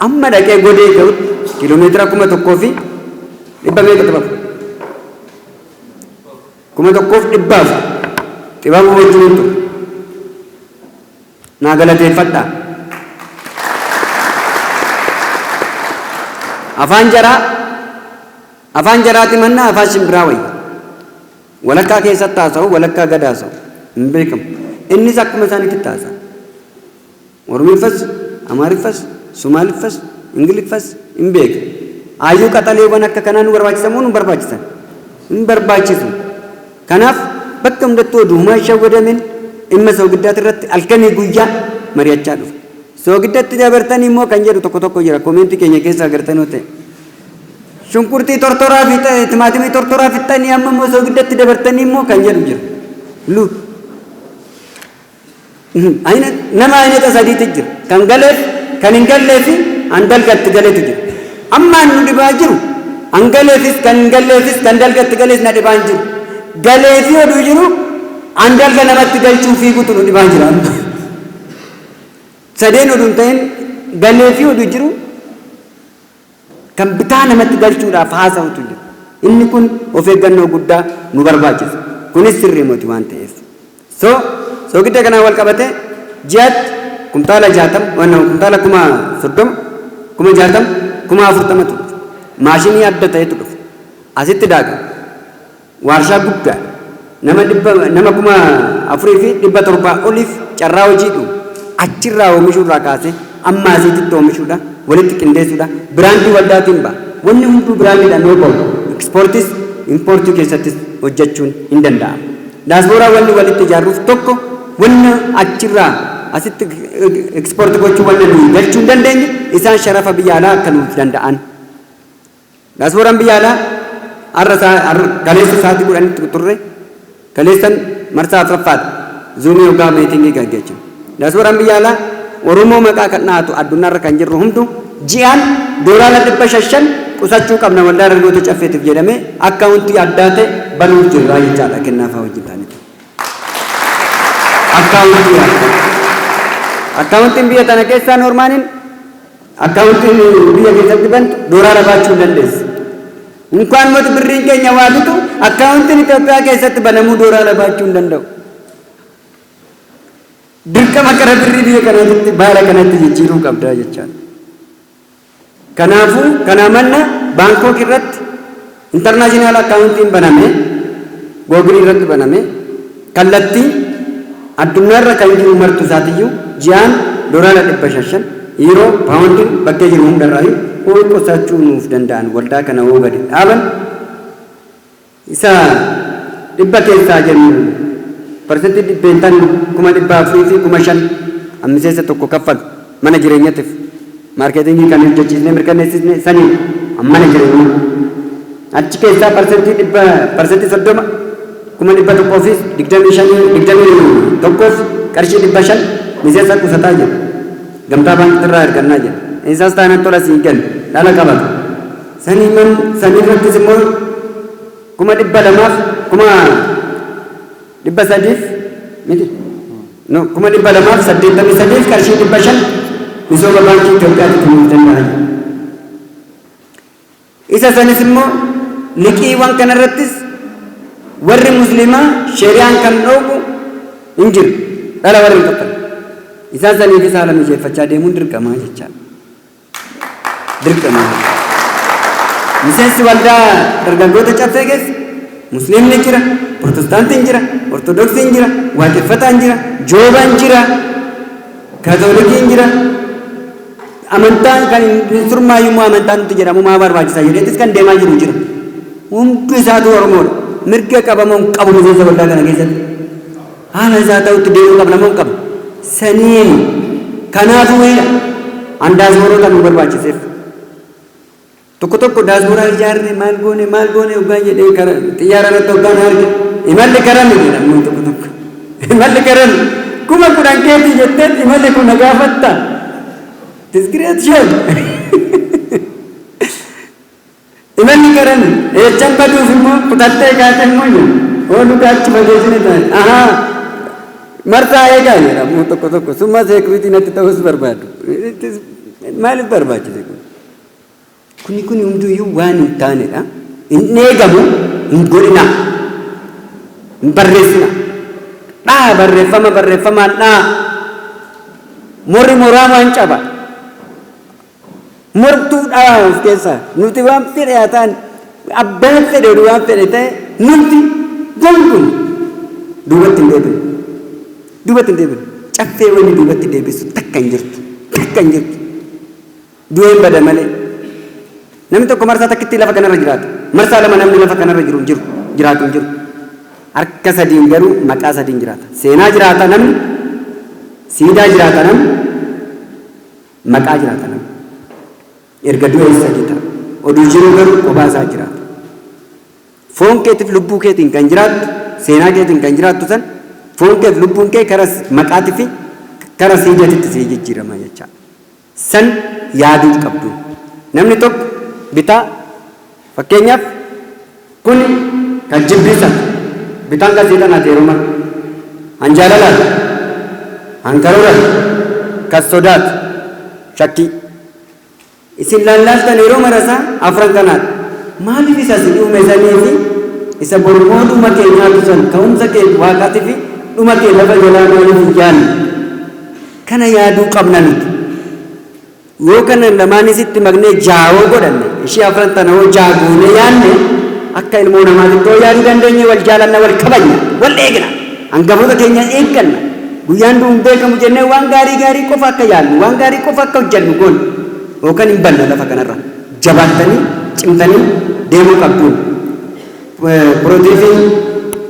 amma dhaqee Godee gahutti kiiloomeetira 1,100 meeqa xibaba? 1,400 xibabuu wajjin hin ture. Naa galateeffadhaa. Afaan jaraa afaan jaraati mannaa afaan shimbiraa wayya. Walakkaa keessatti haasa'u, walakkaa gad haasa'u. Hin beekamu. Innis akkuma isaaniitti haasa'a. Oromiffas, Amaariffas, Sumaaliffas, Ingiliffas hin beeka. Aayyuu qaxaleewwan akka kanaa nu barbaachisan moo nu hin barbaachisan? Hin barbaachisu. Kanaaf bakka hundattuu oduumaa hin shawwadamin dhimma soogiddaati irratti halkanii guyyaa mari'achaa dhufe. Soogiddatti dabartanii immoo kan jedhu tokko tokko jira komeentii keenya keessa agartan yoo ta'e. Shunkurtii tortoraa fi timaatimii tortoraa fixxanii amma immoo soogiddatti dabartanii immoo kan jedhu jira. Lu. Nama aynata sadiitu jira. Kan galeef, kan hin gallee fi an dalgatti galetu jira. Amma an nu dhibaa jiru, an galeefis kan hin galleefis kan dalgatti galees na dhibaa hin jiru. Galeefi oduu jiru an dalga namatti galchuu fiigutu nu dhibaa jira amma. Sadeen oduu hin ta'in galeefi oduu jiru kan bitaa namatti galchuudhaaf haasa'utu jira. Inni kun of eeggannoo guddaa nu barbaachisa. Kunis sirrii moti waan ta'eef. So, soogidda kanaan wal qabatee ji'atti kumtaala 60, wanna kumtaala 30,000, 60,000, 40,000tu dhufa. Maashinii adda ta'etu dhufa. Asitti daakama. Waarshaa guddaadha. Nama dhibba nama 4,700 oliif carraa hojii uuma. Achirraa oomishuurraa kaasee amma asiititti oomishuudha, walitti qindeessuudha, biraandii waldaatiin ba'a. Wanni hunduu biraandiidhaan yoo bahu ekspoortiis impoortii keessattis hojjechuun hin danda'ama. Daaspooraa wanni walitti ijaarruuf tokko wanna achirraa asitti ekspoortii gochuu wanna nuyi galchuu hin dandeenye isaan sharafa biyya alaa akka nuuf danda'an. Daasporaan biyya alaa har'a kaleessa sa'aatii 10tti turre, kaleessan marsaa afraffaadha zuumii hoggaa meetingii gaggeechinu. Daasporaan biyya alaa Oromoo maqaa kan dhahatu addunyaarra kan jirru hundu ji'aan doolaara 500 qusachuu qabna waldaa dargaggoota Caffeetiif jedhamee akkaawuntii addaa ta'e banuuf jirraa jechaadha kennaafaa wajjin ta'anitu. Akkaawuntii addaa. Akkaawuntiin biyya tana keessaa noormaaniin akkaawuntiin biyya keessatti bantu doolaara baachuu hin dandeessu. Inkaan moti birriin keenya waa bitu, akkaawuntiin Itoophiyaa keessatti banamuu doolaara baachuu hin danda'u. Dirqama kara birrii biyya kanaatti baala kanatti jijjiiruu qabdaa jechaadha. Kanaafuu kanaa manna Bangkok irratti international akkaawuntiin baname, Google irratti baname, kallattii addunyaarra kan jiru martu isaatiyyuu ji'aan doolaara 500, yuuroo, paawundiin bakkee jiru hundarraayyuu hoo qusachuu nuuf danda'an, waldaa kana hoo gadi dhaaban, isa dhibba keessaa jennu parsantii dhibbeentaan 400,000 fi 5,000 ammiseessa tokko kaffalu mana jireenyatiif marketingii kan hojjechiisne mirkaneessisne sanii mana jireenyaa achi keessaa parsantii dhibba, parsantii 30, 125,000 21f qarshii 500 miseensa qusataa jedhu gamtaa baankitirraa ergannaa jedha. Isaas taanaan tola sii kennu, dhala qabata. Sanii man sanii irrattis immoo 200,000f 300,000f miti, no, 283,500f qarshii 500 misooma baankii Itoophiyaatti kennuuf danda'a jedha. Isa sanis immoo liqiiwwan kanarrattis warri musliimaa shari'aan kan dhoowwu hin jiru. Dhala warri hin kaffalle. Isaan saniifis haala mijeeffachaa deemuun dirqamaa jechaadha. Dirqamaa. Miseensi waldaa dargaggoota caffee keessa musliimni jira, protestaantiin jira, ortodoksiin jira, waaqeffataan jira, joobaan jira, kaatoolikiin jira. Amantaan kan hin surmaayyummaa amantaan nuti jedhamu maa barbaachisa jedheetis kan deemaa jiru jira. Hundi isaatu Oromoodha. Mirga qabamoo hin qabu miseensa waldaa kana keessatti? Haala isaa ta'utti deemuu qabna moo hin qabnu? Saniin kanaafuu hidha an daasbooroota nu barbaachiseef. Tokko tokko daasbooraa ijaarre, maal goone maal goone hoggaan jedhee kara xiyyaara irratti hoggaan arge, imalli karami jedha immoo tokko tokko. Imalli karami 10,000 keetii jetteen imalli kun na gaafatta. It is great shame. Imalli karami eechan baduuf immoo kutattee kaate immoo jedhu. Oolu achi fageessine ta'e. Ahaa, marsaa eegaa jedha immoo tokko tokko, summa security natti ta'us barbaadu. Maaliif barbaachise kun? Kuni kuni hunduyyuu waan hin taanedha. Hin eegamu, hin godhina. Hin barreessina. Dhaa barreeffama barreeffamaan dhaa. Morri moraa waan caba. Mortuu dhaa of keessaa. Nuti waan fedhe haa ta'an, abbaan fedhe waan fedhe ta'e, nuti gonkumaa duubatti hin deebinu. Duubatti hin deebinu. Caffee wanni duubatti deebisu takka hin jirtu. Takka hin jirtu. Du'een bada malee. Namni tokko marsaa takkitti lafa kanarra jiraata. Marsaa lama namni lafa kanarra jiru hin jiru. Jiraatu hin jiru. Harka sadiin garuu maqaa sadiin jiraata. Seenaa jiraata namni, siidaa jiraata namni, maqaa jiraata namni. Erga du'ee sadi ta'a. Oduu jiruu garuu kophaa isaa jiraata. Foon keetiif lubbuu keetiin kan jiraattu, seenaa keetiin kan jiraattu san, foon keef lubbuun kee kara maqaatii fi kara siidaatitti sii jijjiirama jechaadha. San yaaduu qabdu. Namni tokko bitaa, fakkeenyaaf kuni kan jibbiisaati. Bitaan kan seexanaati yeroo mara. Han jaalalaati. Han karooraati. Kan sodaati. Shakkii. Isin laallaaltan yeroo mara isaa afran kanaadha. Maaliif isa si uume sanii fi isa bormoo dhuma kee nyaatu san, ka'umsa kee waaqaatii fi dhuma kee lafa jalaa maaliif hin yaadne? Kana yaaduu qabna nuti. Yoo kana lamaanis itti maknee jaawoo godhanne, ishii afran tana hoo jaa goonee yaadne, akka ilmoo namaatitti hoo yaaduu dandeenye, wal jaalanna, wal kabajna, wal eegna. Hangafoota keenya eegganna. Guyyaan du'u hin beekamu jennee waan gaarii gaarii qofa akka yaadnu, waan gaarii qofa akka hojjennu goona. Yookaan hin banna lafa kanarra. Jabaattanii, cimtanii deemuu qabduun. Pirootiifii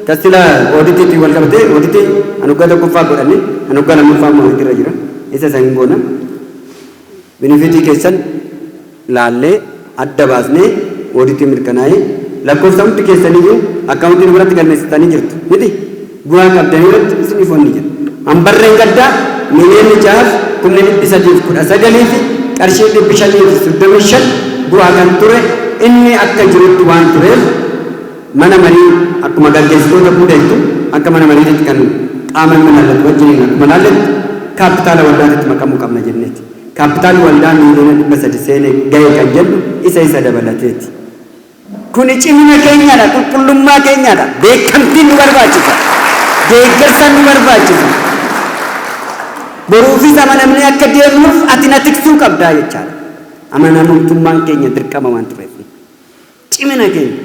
kastila ooditiitiin wal qabatee, ooditii an waggaa tokkoffaa godhanne, an waggaa lammaffaa immoo hojiirra jira. Isa san hin goona. Benefitii keessan laallee adda baasnee ooditii mirkanaa'ee lakkoofsa hundi keessaniyyuu akkaawuntii nu biratti galmeessitanii jirtu miti, bu'aa qabdanii irratti isiniif wanni jira. Hanbarreen gaddaa 6,319,000 fi qarshii 535 bu'aa kan ture inni akka jirutti waan tureef, mana marii akkuma gaggeessitoota buudeettu akka mana mariititti kan qaama dhimmi ilaallatu wajjiniin akkuma laalletti kaappitaala waldaatitti makamuu qabna jenneeti. Kaappitaalli waldaa 300,000 seene gahe kan jedhu isa isa dabalateeti. Kuni cimina keenyadha, qulqullummaa keenyadha. Beekamtiin nu barbaachisa. Deeggarsa nu barbaachisa. Boruufis amanamnee akka deemnuuf ati na tiksuu qabdaa jechaadha. Amanamummaan keenya dirqama waan tureef. Cimina keenya.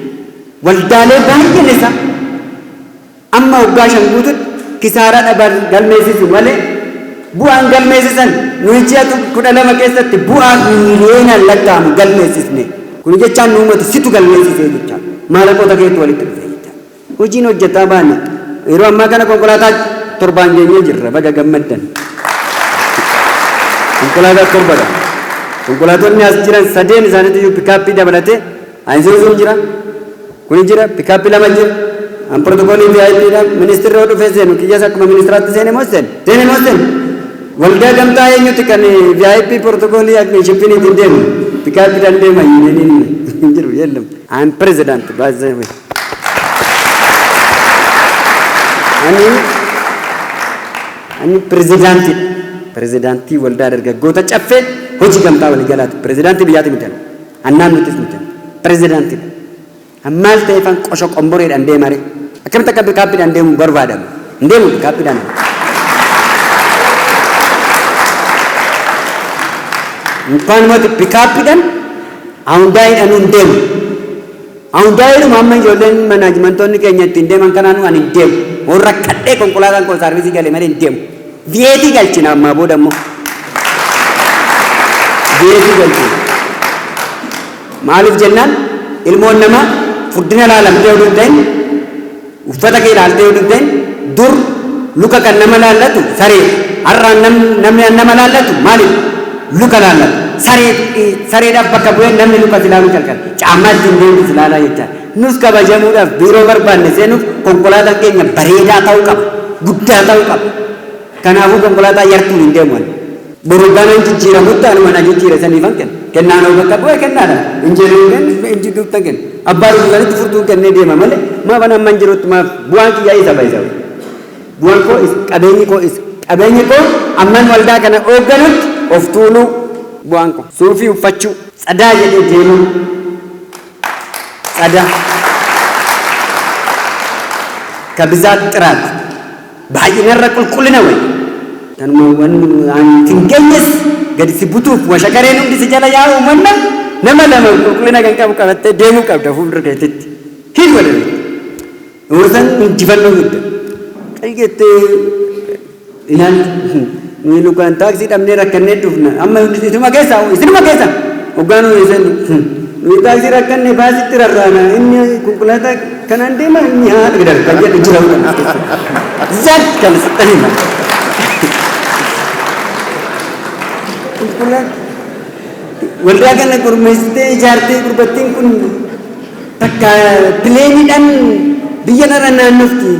Waldaalee baay'een isaa amma waggaa 5 guututti kisaaraa dhaban galmeessisu malee bu'aan galmeessisan nuyi ji'a 12 keessatti bu'aa miiliyoonaan lakkaa'amu galmeessisne. Kun jechaan nu uummati situ galmeessisee jechaadha. Maalaqoota keetu walitti dhufee jechaadha. Hojiin hojjetaa baane yeroo ammaa kana konkolaataa 7n geenyee jirra, baga gammaddan. Konkolaataa 7dha. Konkolaatonni as jiran sadeen isaaniitu iyyuu pikaappii dabalatee Ayisuuzuun jira. Kuni jira, pikaappii 2 jira. An protokoolii VIP dha. Ministirri yoo dhufee seenu kiyyas akkuma ministiraatti seene moo seene? Seene moo seene? Waldaa gamtaa eenyuti kan VIP protokoolii akka shippiniitiin deemu? Pikaappiidhaan deema yuuniyeeniin hin jiru yeellum. I'm president by the way. Ani pirezidaantiidha. Pirezidaantii waldaa dargaggoota caffee hojii gamtaa waliigalaati. Pirezidaantii biyyaati miti. Annaan nutis miti. Pirezidaantiidha. Maal ta'eefan qosho qomboreedhaan deemare? Akkamitti akka pikaappiidhaan deemu barbaadamu? Hin deemu pikaappiidhaan. Inkaan mati pikaappiidhaan Hyundaiidhaan hin deemu. Hyundaiidhuma amma ijoolleen manaajimantoonni keenya ittiin deeman kanaanuu ani hin deemu. Warra rakkadhee konkolaataan koo saarvisii galee malee hin deemu. Viyeetii galchina ammaa booda immoo. Viyeetii galchina. Maaliif jennaan ilmoon namaa furdina laalamtee oduu hin ta'in, uffata kee ilaaltee oduu hin ta'in, dur luka kan nama laallatu sareedha. Har'aan namni nama laallatu maaliif luka laallata? Saree sareedhaaf bakka bu'ee namni luka si ilaaluu jalqabe. Caammaa ittiin deemtu si ilaalaa jechaadha. Nus kabajamuudhaaf biiroo barbaanne seenuuf konkolaataan keenya bareedaa ta'uu qaba. Guddaa ta'uu qaba. Kanaafuu konkolaataa yartuun hin deemu ani. Boru ganan jijjiiramutti anuma na jijjiire saniifan kenna. Kennaan hoo bakka bu'e kennaadha. Hin jedhu hin kennu, hin jidduuttan kenna. Abbaa dhufu sanitti furtuun kennee deema malee maaf an amman jirutti maaf bu'aan kiyyaa isa bayisa. Bu'aan koo isa, qabeenyi koo isa. Qabeenyi koo amman waldaa kana hoogganutti of tuuluu bu'aan koo. Suufii uffachuu, tsadaa jedhee deemuu. Tsadaa. Kabizaat xiraat. Baay'inarra qulqullina wayya. Kanuma waan hin geenyes gadi si butuuf washakareen hundi si jala yaa'uu manna nama lama qulqullina kan qabu qabattee deemuu qabda fuuldura keetitti. Hin godhanitti. San injifannoo fidda. Qal jettee ilaaltu. Nuyi lukaan taaksii dhabnee rakkannee dhufna. Amma isinuma keessa isinuma keessa. Hoggaa nuyi isin nuyi taaksii rakkanne baasitti rarraana. Inni konkolaataa kanaan deema, inni haala gadi kan jedhu jira. Zat kan sitti hima. Konkolaataa waldaa kana gurmeessitee ijaartee gurbattiin kun takka pileeniidhaan biyya narra naannofti.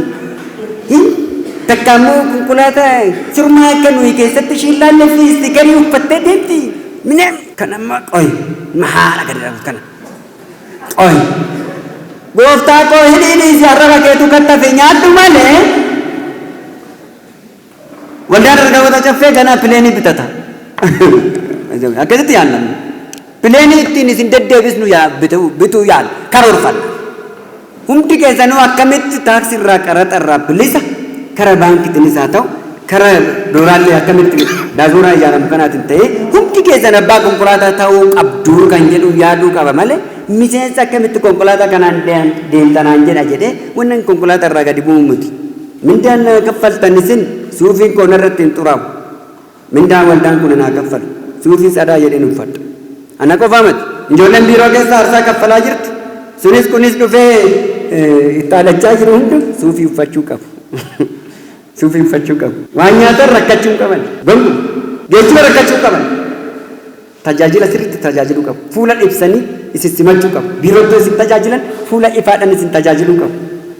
Takka immoo konkolaataa sirmaa akka nuyi keessatti ishiin laalle fi istikarii uffattee deemti. Minee kan amma qoy mahaala gadi dhabu kana. Qoy. Gooftaa koo hidhii dhiisi, arraba keetu kattafe nyaadhu malee. Waldaan dargaggoota caffee ganaa pileenii bitata. Akkasitti yaadna. Pileenii ittiin isin deddeebisnu bituu yaadna. Karoorfanna. Hundi keessanuu akkamitti taaksii irraa, qaraxa irraa bilisa kara baankiitiinis haa ta'u kara dooraallee akkamitti daasporaa ijaaramu kanaatiin ta'ee hundi keessan abbaa konkolaataa ta'uu qabdu kan jedhu yaaduu qaba malee miseensa akkamitti konkolaataa kanaan deemtanaan jedha jedhee wannan konkolaataa irraa gadi bu'u miti. Mindaan na kaffaltan isin, suufiin koo narratti hin xuraa'u. Mindaan waldaan kun naa kaffalu suufii tsadaa jedheen uffadha. Ana qofaa miti. Ijoolleen biiroo keessa aarsaa kaffalaa jirtu. Sunis kunis dhufee itti aalachaa jiru hundi suufii uffachuu qabu. Suufii uffachuu qabu. Waan nyaatan rakkachuu hin qaban. Gonkumaa. Geejjiba rakkachuu hin qaban. Tajaajila sirriitti tajaajiluu qabu. Fuula ibsanii isin simachuu qabu. Biiroottoo isin tajaajilan fuula ifaadhaan isin tajaajiluu qabu.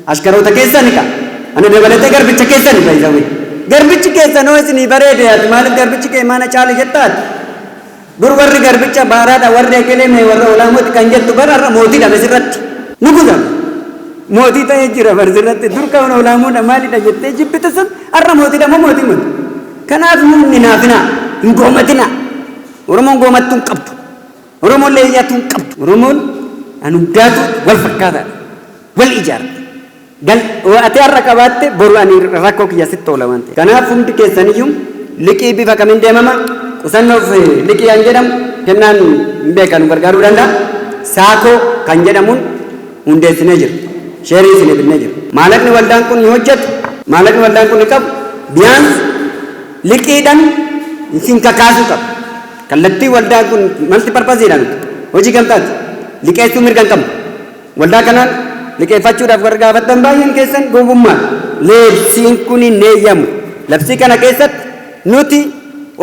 Ashkaroota keessani ka. Ana dabalatee garbicha keessani by the way. Garbichi keessan hoo isinii bareede, ati maaliif garbichi kee maana caale jettaati? Dur warri garbicha baaraadha, warri ekelee mee warra olaamooti kan jettu bara har'a mootiidha misirratti. Nugusa mootii ta'ee jira barsirratti. Dur kan olaamoodha maalidha jettee jibbitu sun har'a mootiidha moo mootii miti? Kanaaf nuun hin haafinaa, hin goomatinaa. Oromoon goomattuu hin qabdu. Oromoon leeyyatuu hin qabdu. Oromoon An hundaatu wal fakkaataadha. Wal ijaarta. Gal ati har'a qabaatte boru ani rakkoo kiyya sitti oola waan ta'eef. Kanaaf hundi keessaniyyuu liqii bifa kamiin deemama? Qusannoof liqii kan jedhamu kennaan hin beekan nu gargaaruu danda'a. Saakoo kan jedhamuun hundeessinee jira. Sheerii isinii binnee jira. Maalaqni waldaan kun ni hojjetu, maalaqni waldaan kun ni qabu, biyaans liqiidhaan isin kakaasuu qaba. Kallattii waldaan kun multi purpose dha nuti. Hojii gamtaati. Liqeessuu mirga hin qabnu. Waldaa kanaan liqeeffachuudhaaf warri gaafattan baay'een keessan gowwummaadha. Labsiin kun hin eeyyamu. Labsii kana keessatti nuti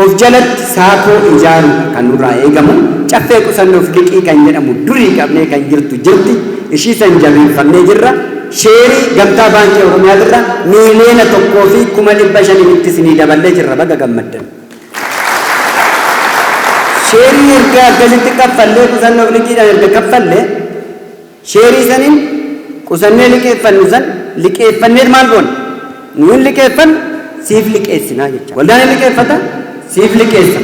of jalatti saakoo ijaaruudha kan nurraa eegamu. Caffee qusannoof liqii kan jedhamu durii qabnee kan jirtu jirti. Ishii san jabeeffannee jirra. Sheerii Gamtaa Baankii Oromiyaatirra 1,500,000 itti isinii daballee jirra, baga gammaddan. Sheerii erga akkasitti kaffallee, qusannoof liqiidhaan erga kaffallee, sheerii saniin qusannee liqeeffannu san liqeeffannee maal goona? Nuun liqeeffannu, siif liqeessinaa jecha. Waldaan hin liqeeffata, siif liqeessa.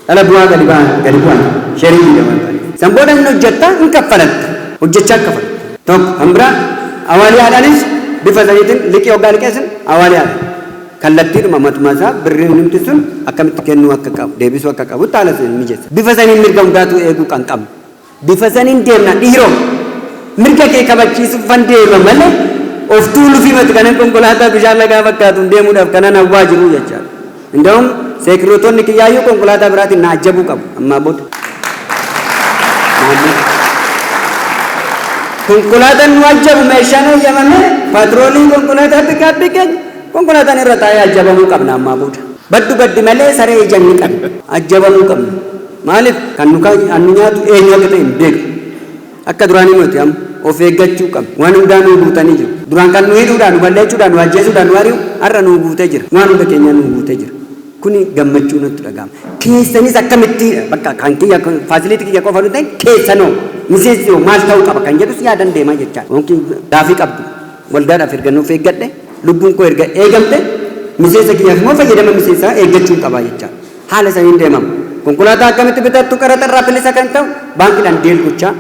Dhala bu'aa gadi ba'an gadi bu'an sheerii biyya waan ta'aniif. San booda hin hojjetta, hin kaffalatta. Hojjechaa kaffalatta. Tokko kan biraa awaaliyaadhaanis bifa saniitiin liqii hoggaa liqeessin awaaliyaadhaan. Kallattiidhuma matuma isaa birriin numti sun akkamitti kennuu akka qabu, deebisuu akka qabutti haala saniin mijeessa. Bifa saniin mirga hundaatuu eeguu kan qabnu. Bifa saniin deemna dhiiroo. Mirga kee kabachiisuufan deema malee of tuuluufii miti kanan konkolaataa bishaan lagaa fakkaatuun deemuudhaaf kanan hawwaa jiru jechaadha. Inda'um seekirootonni kiyyaayyuu konkolaataa biraatiin na ajjabuu qabu ammaa booda. Konkolaataan nu ajjabu meeshaan eeyyamame paatroolii konkolaataa pikaappii keenya konkolaataan irra taa'ee ajjabamuu qabna ammaa booda. Baddu baddi malee saree ija hin qabne ajjabamuu qabna. Maaliif kan nu kan nu nyaatu eenyu akka ta'e hin beeknu. Akka duraanii miti, amma of eeggachuu qabna. Waan hundaa nuu guutanii jiru. Duraan kan nu hidhuudhaan, nu balleechuudhaan, nu ajjeesuudhaan nu ari'u har'a nuu guutee jira. Waan hunda keenyaa nuu guutee jira. Kuni gammachuu natti dhaga'ama. Keessanis akkamitti bakka kan kiyya facility kiyya qofa nu ta'e, keessanoo miseensi hoo maal ta'uu qaba kan jedhus yaadan deemaa jechaadha. Yookiin gaafii qabdu waldaadhaaf erga nuuf eeggadhe, lubbuun koo erga eegamte, miseensa kiyyaaf immoo fayyadama miseensaa eeggachuu qabaa jechaadha. Haala saniin deemama. Konkolaataa akkamitti bitattu, qaraxa irraa bilisa kan ta'u baankiidhaan deal gochaa,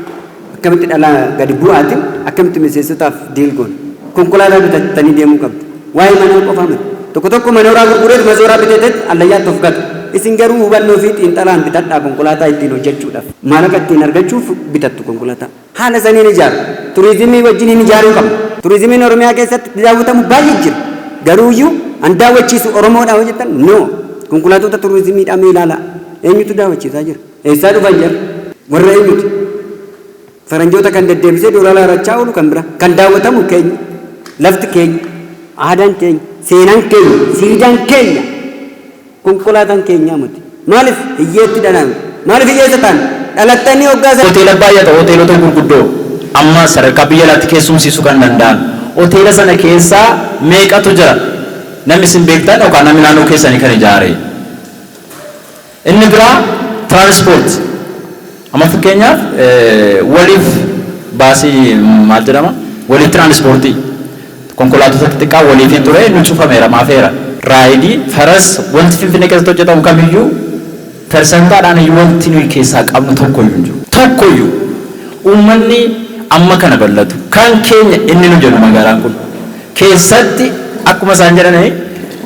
akkamitti dhala gadi bu'aatiin akkamitti miseensotaaf deal goona. Konkolaataa bitattanii deemuu qabdu. Waa'ee manaa qofaa miti. Tokko tokko manooraa gurgureet mazooraa biteetet allayyaatti of gata. Isin garuu hubannoo fi xiinxalaan bitadhaa konkolaataa ittiin hojjechuudhaaf. Maallaqa ittiin argachuuf bitattu konkolaataa. Haala saniin ijaaru. Turizimii wajjiniin ijaaruu qabna. Turizimiin Oromiyaa keessatti daawwatamu baay'ee jira. Garuuyyuu an daawwachiisu Oromoodhaa hojjetan no. Konkolaatota turizimiidhaa mee ilaalaa. Eenyutu daawwachiisaa jira? Eessaa dhufan jira? Warra eenyuti? Faranjoota kan deddeebisee doolaara harachaa oolu kan bira. Kan daawwatamu keenya. Lafti keenya. Aadaan keenya. Seenaan keenya. Siidaan keenya. Konkolaataan keenyaa miti. Maaliif hiyyeetti dhalame? Maaliif hiyyeessa ta'an? Dhalattanii hoggaa sana. Hoteela baay'ata, hoteelota gurguddoo amma sadarkaa biyya alaatti keessumsiisuu kan danda'an. Hoteela sana keessaa meeqatu jira? Namni isin beektan yookaan namni naannoo keessanii kan ijaare. Inni biraa transport. Amma fakkeenyaaf waliif baasii maal jedhama? Waliif tiraanispoortii konkolaattota xixiqqaa waliifiin ture nu cufameera, maafeera. Raayidii, faras, wanti Finfinnee keessatti hojjetamu kamiyyuu persantaadhaan iyyuu wanti nuyi keessaa qabnu tokkoyyuu hin jiru. Tokkoyyuu. Uummanni amma kana bal'atu kan keenya inni nu jedhu magaalaan kun keessatti akkuma isaan jedhan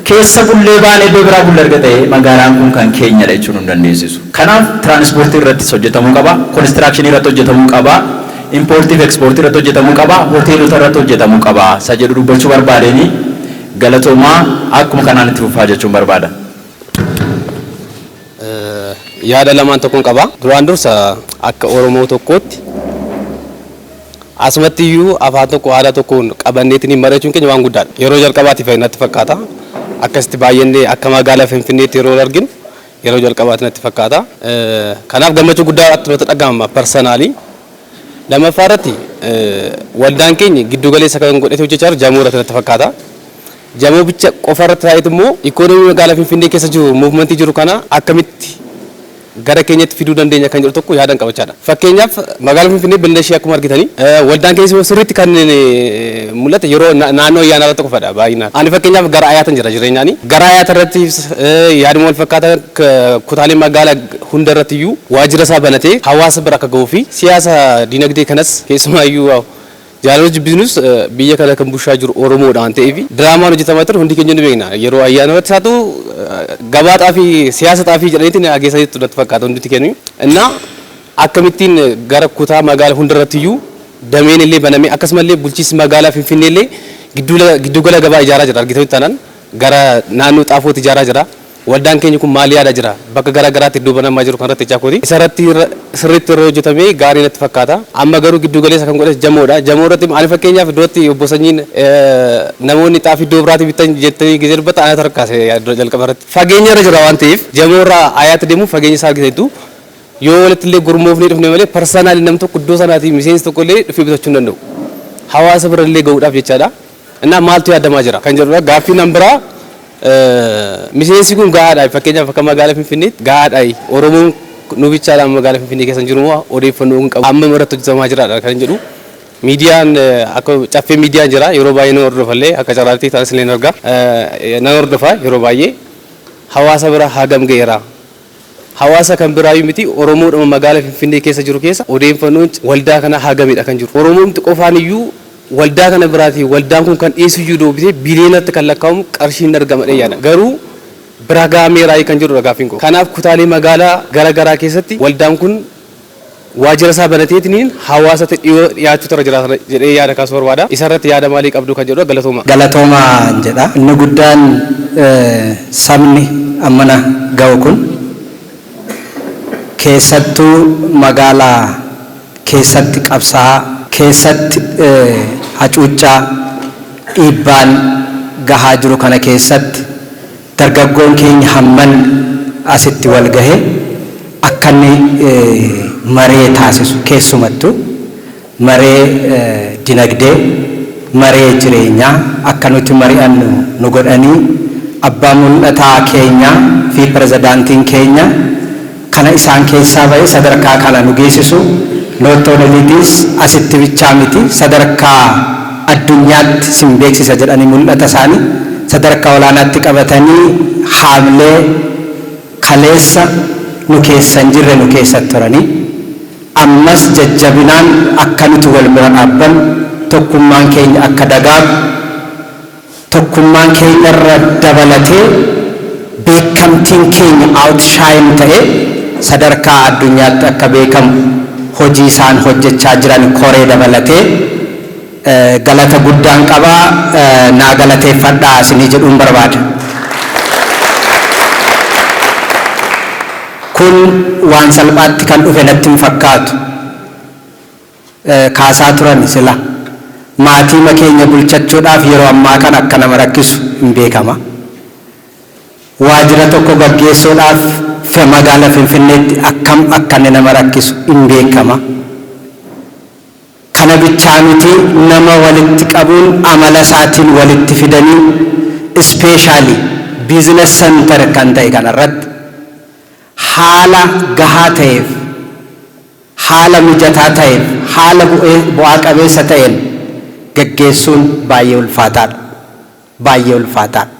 keessa bullee baanee iddoo biraa bulle erga ta'e magaalaan kun kan keenyadha jechuun nu dandeessisu. Kanaaf tiraanispoortii irrattis hojjetamuu qaba, konistiraakshini irratti hojjetamuu qaba, impoortii fi ekspoortii irratti hojjetamuu qaba, hoteelota irratti hojjetamuu qaba. Isa jedhu dubbachuu barbaadeenii, galatoomaa, akkuma kanaan itti fufaa jechuun barbaada. Yaada lamaan tokkon qaba. Duraan dursa akka Oromoo tokkootti asumatti iyyuu afaan tokko aadaa tokkoon qabanneetiin mari'achuun keenya waan guddaadha. Yeroo jalqabaatiif natti fakkaata. Akkasitti baay'inni akka magaalaa Finfinneetti yeroo arginu yeroo jalqabaati natti fakkaata. Kanaaf gammachuu guddaa natti dhagahama personally. Lammaffaa irratti waldaan keenya giddu galeessa kan godhatee hojjechaa jiru Jamoo irratti natti fakkaata. Jamoo bicha qofa irratti taa'eetu immoo ikoonomii magaalaa Finfinnee keessa jiru, movementii jiru kana akkamitti gara keenyatti fiduu dandeenya kan jedhu tokko yaadan qabachaadha. Fakkeenyaaf magaalaa Finfinnee bilisa ishee akkuma argitanii, waldaan keessa immoo sirriitti kan mul'ate yeroo naannoo ayyaanaa irratti qofadha baay'inaan. Ani fakkeenyaaf gara Ayaatan jira jireenyaani. Gara Ayaata irratti yaaduma wal fakkaataa kutaalee magaalaa hundarratti iyyuu waajjira isaa banatee hawaasa bira akka ga'uu fi siyaasa dinagdee kanas keessumaayyuu jaalala jibbinus biyya kana kan bushaa jiru Oromoodha waan ta'eef diraamaan hojjetamaa ture hundi keenya ni beekna. Yeroo ayyaana irratti haa ta'u gabaa xaafii, siyaasa xaafii jedhaniitiin hageessaniitu natti fakkaata hundi keenya. Innaa akkamittiin gara kutaa magaalaa hundarratti iyyuu dameen illee banamee, akkasumallee bulchiinsi magaalaa Finfinnee illee giddugala gabaa ijaaraa jira, argitanii taanaan gara naannoo Xaafootti ijaaraa jira. Waldaan keenya kun maal yaada jira? Bakka gara garaatti iddoo banamaa jiru kanarratti jechaa kooti. Isa irratti sirriitti irra hojjetamee gaarii natti fakkaata. Amma garuu giddu galeessa kan godhe Jamoodha. Jamoo irratti ani fakkeenyaaf iddootti obbo Sanyiin namoonni xaafii iddoo biraatti bitan jettanii gizee dubbata anatu harkaase jalqaba irratti. Fageenya irra jira waan ta'eef, Jamoo irraa Ayaatti deemu fageenya isaa argitaniitu, yoo walitti illee gurmoofnee dhufne malee personally nam tokko iddoo sanaatii miseensi tokko illee dhufee bitachuu hin danda'u. Hawaasa bira illee gahuudhaaf jechaadha. Innaa maaltu yaadamaa jira kan jedhudha. Gaaffii nan biraa, miseensi kun gahaadha, fakkeenyaaf akka magaalaa Finfinneetti gahaadha, Oromoon nu bichaadhaan magaalaa Finfinnee keessa jiru moo odeeffannoo hin qabu, amma irratti hojjetamaa jiraadha kan jedhu. Miidiyaan akka Caffee Miidiyaan jira, yeroo baay'ee nan hordofallee, akka carraatti taas illee arga, nan hordofa, yeroo baay'ee hawaasa bira hagam ga'eera? Hawaasa kan biraayyuu miti, Oromoodhuma magaalaa Finfinnee keessa jiru keessa odeeffannoon waldaa kana hagamidha kan jiru? Oromoomti qofaan iyyuu waldaa kana biraatii waldaan kun kan dhiyeessu iyyuu deebisee biliyoonatti kan lakkaa'amu qarshiin argama yaada. Garuu bira ga'ameeraa kan jedhudha gaaffiin koo. Kanaaf kutaalee magaalaa gara garaa keessatti waldaan kun waajjira isaa banateetiniin hawaasatti dhiyoo dhiyaachuu irra jiraata jedhee yaada kaasuu barbaada. Isa irratti yaada maalii qabdu kan jedhudha. Galatooma. Galatooma jedha. Inni guddaan sabni ammana ga'u kun keessattuu magaalaa keessatti qabsaa'aa keessatti hacuuccaa dhiibbaan gahaa jiru kana keessatti dargaggoon keenya hamman asitti wal gahe akka inni maree taasisu, keessumattuu maree dinagdee, maree jireenyaa akka nuti mari'annu nu godhanii, abbaa mul'ataa keenya fi pirezidaantiin keenya kana isaan keessaa ba'e sadarkaa kana nu geessisu. Not only this, asitti bichaa miti, sadarkaa addunyaatti sin beeksisa jedhanii mul'ata isaanii sadarkaa olaanaatti qabatanii haamlee kaleessa nu keessa hin jirre nu keessatti turanii, ammas jajjabinaan akka nuti wal bira dhaabbannu, tokkummaan keenya akka dagaagu, tokkummaan keenya irra dabalatee beekamtiin keenya outshine ta'e sadarkaa addunyaatti akka beekamu hojii isaan hojjechaa jiran koree dabalatee galata guddaan qabaa, naa galateeffadhaa isinii jedhuun barbaada. Kun waan salphaatti kan dhufe natti hin fakkaatu. Kaasaa turan sila. Maatii keenya bulchachuudhaaf yeroo ammaa kan akka nama rakkisu hin beekama. Waajjira tokko gaggeessuudhaaf magaalaa Finfinneetti akkam akka inni nama rakkisu hin beekama. Kana bichaa miti, nama walitti qabuun amala isaatiin walitti fidanii, especially business center kan ta'e kanarratti haala gahaa ta'eef, haala mijataa ta'eef, haala bu'aa qabeessa ta'een gaggeessuun baay'ee ulfaataadha. Baay'ee ulfaataadha.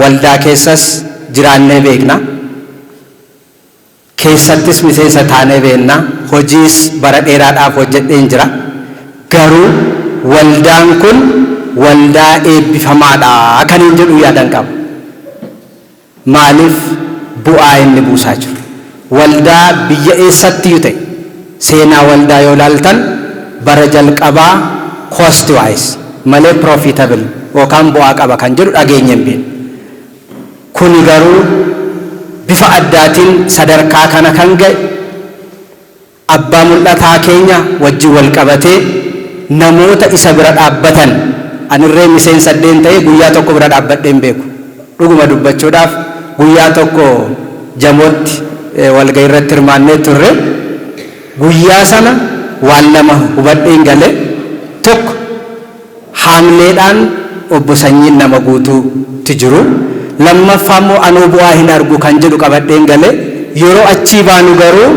Waldaa keessas jiraannee beekna. Keessattis miseensa taanee beekna. Hojiis bara dheeraadhaaf hojjedheen jira. Garuu waldaan kun waldaa eebbifamaadha kan hin jedhu yaadan qaba. Maaliif? Bu'aa inni buusaa jiru. Waldaa biyya eessattiyyuu ta'e seenaa waldaa yoo ilaaltan bara jalqabaa cost wise malee profitable yookaan bu'aa qaba kan jedhu dhageenya hin beeknu. Kuni garuu bifa addaatiin sadarkaa kana kan ga'e abbaa mul'ataa keenya wajjin wal qabatee namoota isa bira dhaabbatan. Anirree miseensa addeen ta'ee guyyaa tokko bira dhaabbadhee hin beeku. Dhuguma dubbachuudhaaf guyyaa tokko Jamootti walgahii irratti hirmaannee turre. Guyyaa sana waan lama hubadheen gale. Tokko, haamleedhaan obbo Sanyiin nama guutuutti jiru. Lammaffaa immoo anuu bu'aa hin argu kan jedhu qabadheen gale. Yeroo achii baanu garuu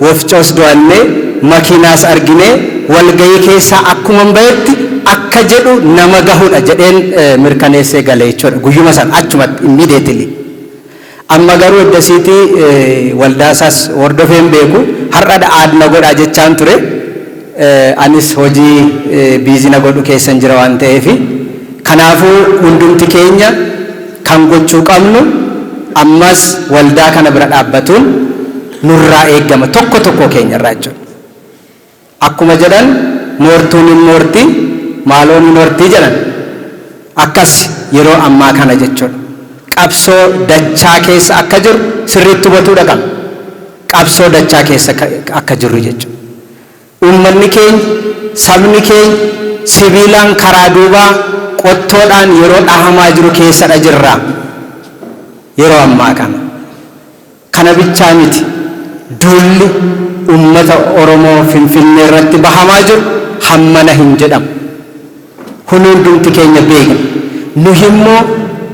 wofcoos do'annee, makiinaas arginee, walgahii keessaa akkuma bahetti akka jedhu nama gahudha jedheen mirkaneessee gale jechuudha. Guyyuma sana achumatti immediately. Amma garuu eddasiitii waldaa isaas hordofee hin beeku. Har'a aadna godhaa jechaan ture. Anis hojii busy na godhu keessan jira waan ta'eef. Kanaafuu hundumti keenya kan gochuu qabnu ammas waldaa kana bira dhaabbatuun nurraa eeggama, tokko tokko keenya irraa jechuudha. Akkuma jedhan, moortuun hin moorti, maaloon hin hortii jedhan, akkas yeroo ammaa kana jechuudha. Qabsoo dachaa keessa akka jiru sirriitti hubatuudha qabna. Qabsoo dachaa keessa akka jirru jechuudha. Uummanni keenya, sabni keenya sibiilaan karaa duubaa qottoodhaan yeroo dhahamaa jiru keessadha jirra yeroo ammaa kana. Kana bichaa miti, duulli uummata Oromoo Finfinnee irratti bahamaa jiru hammana hin jedhamu. Kun hundumti keenya beekna. Nuhi immoo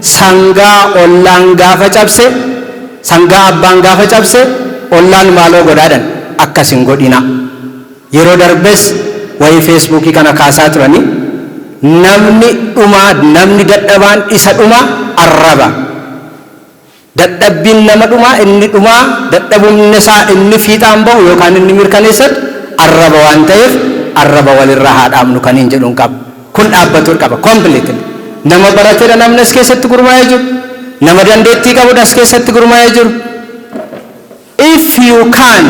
sangaa ollaan gaafa cabse, sangaa abbaan gaafa cabse ollaan maaloo godhaadhan akkas hin godhina. Yeroo darbes wayii Feesbuukii kana kaasaa turanii, namni dhumaa, namni dadhabaan isa dhumaa arraba. Dadhabbiin nama dhumaa inni dhumaa, dadhabumni isaa inni fiixaan bahu yookaan inni mirkaneessatu arraba waan ta'eef, arraba walirraa haa dhaabnu kan hin jedhuun qaba. Kun dhaabbatuu qaba completely. Nama barateedha namni as keessatti gurmaa'ee jiru. Nama dandeettii qabudha as keessatti gurmaa'ee jiru. If you can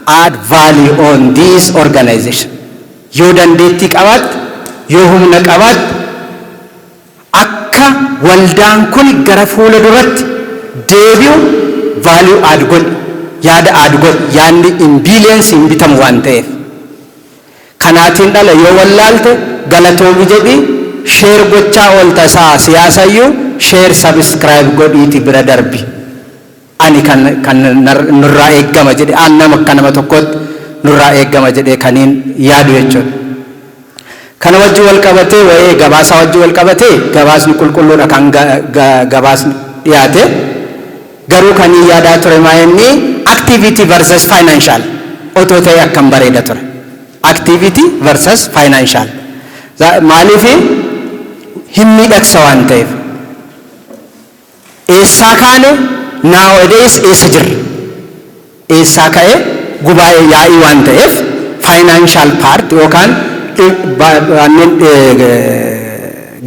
add value on this organization, yoo dandeettii qabaatte, yoo humna qabaatte, akka waldaan kun gara fuula duratti deebi'u value add godhi, yaada add godhi. Yaadni in billions hin bitamu waan ta'eef. Kanaatiin dhala yoo wallaalte galatoomi jedhi, share gochaa oolta isaa siyaasayyuu share, subscribe godhiiti bira darbi. Ani kan nurraa eeggama jedhe, an nama akka nama tokkotti nurraa eeggama jedhee kaniin yaadu jechuudha. Kana wajjin wal qabatee, wa'ee gabaasaa wajjin wal qabatee, gabaasni qulqulluudha kan gabaasni dhiyaate. Garuu kan yaadaa ture maa inni activity versus financial otoo ta'e akkam bareeda ture. Activity versus financial. Maaliif hin miidhagsa waan ta'eef. Eessaa kaane, nowadays eessa jirra? Eessaa ka'ee gubaa'ee yaa'ii waan ta'eef, financial part yookaan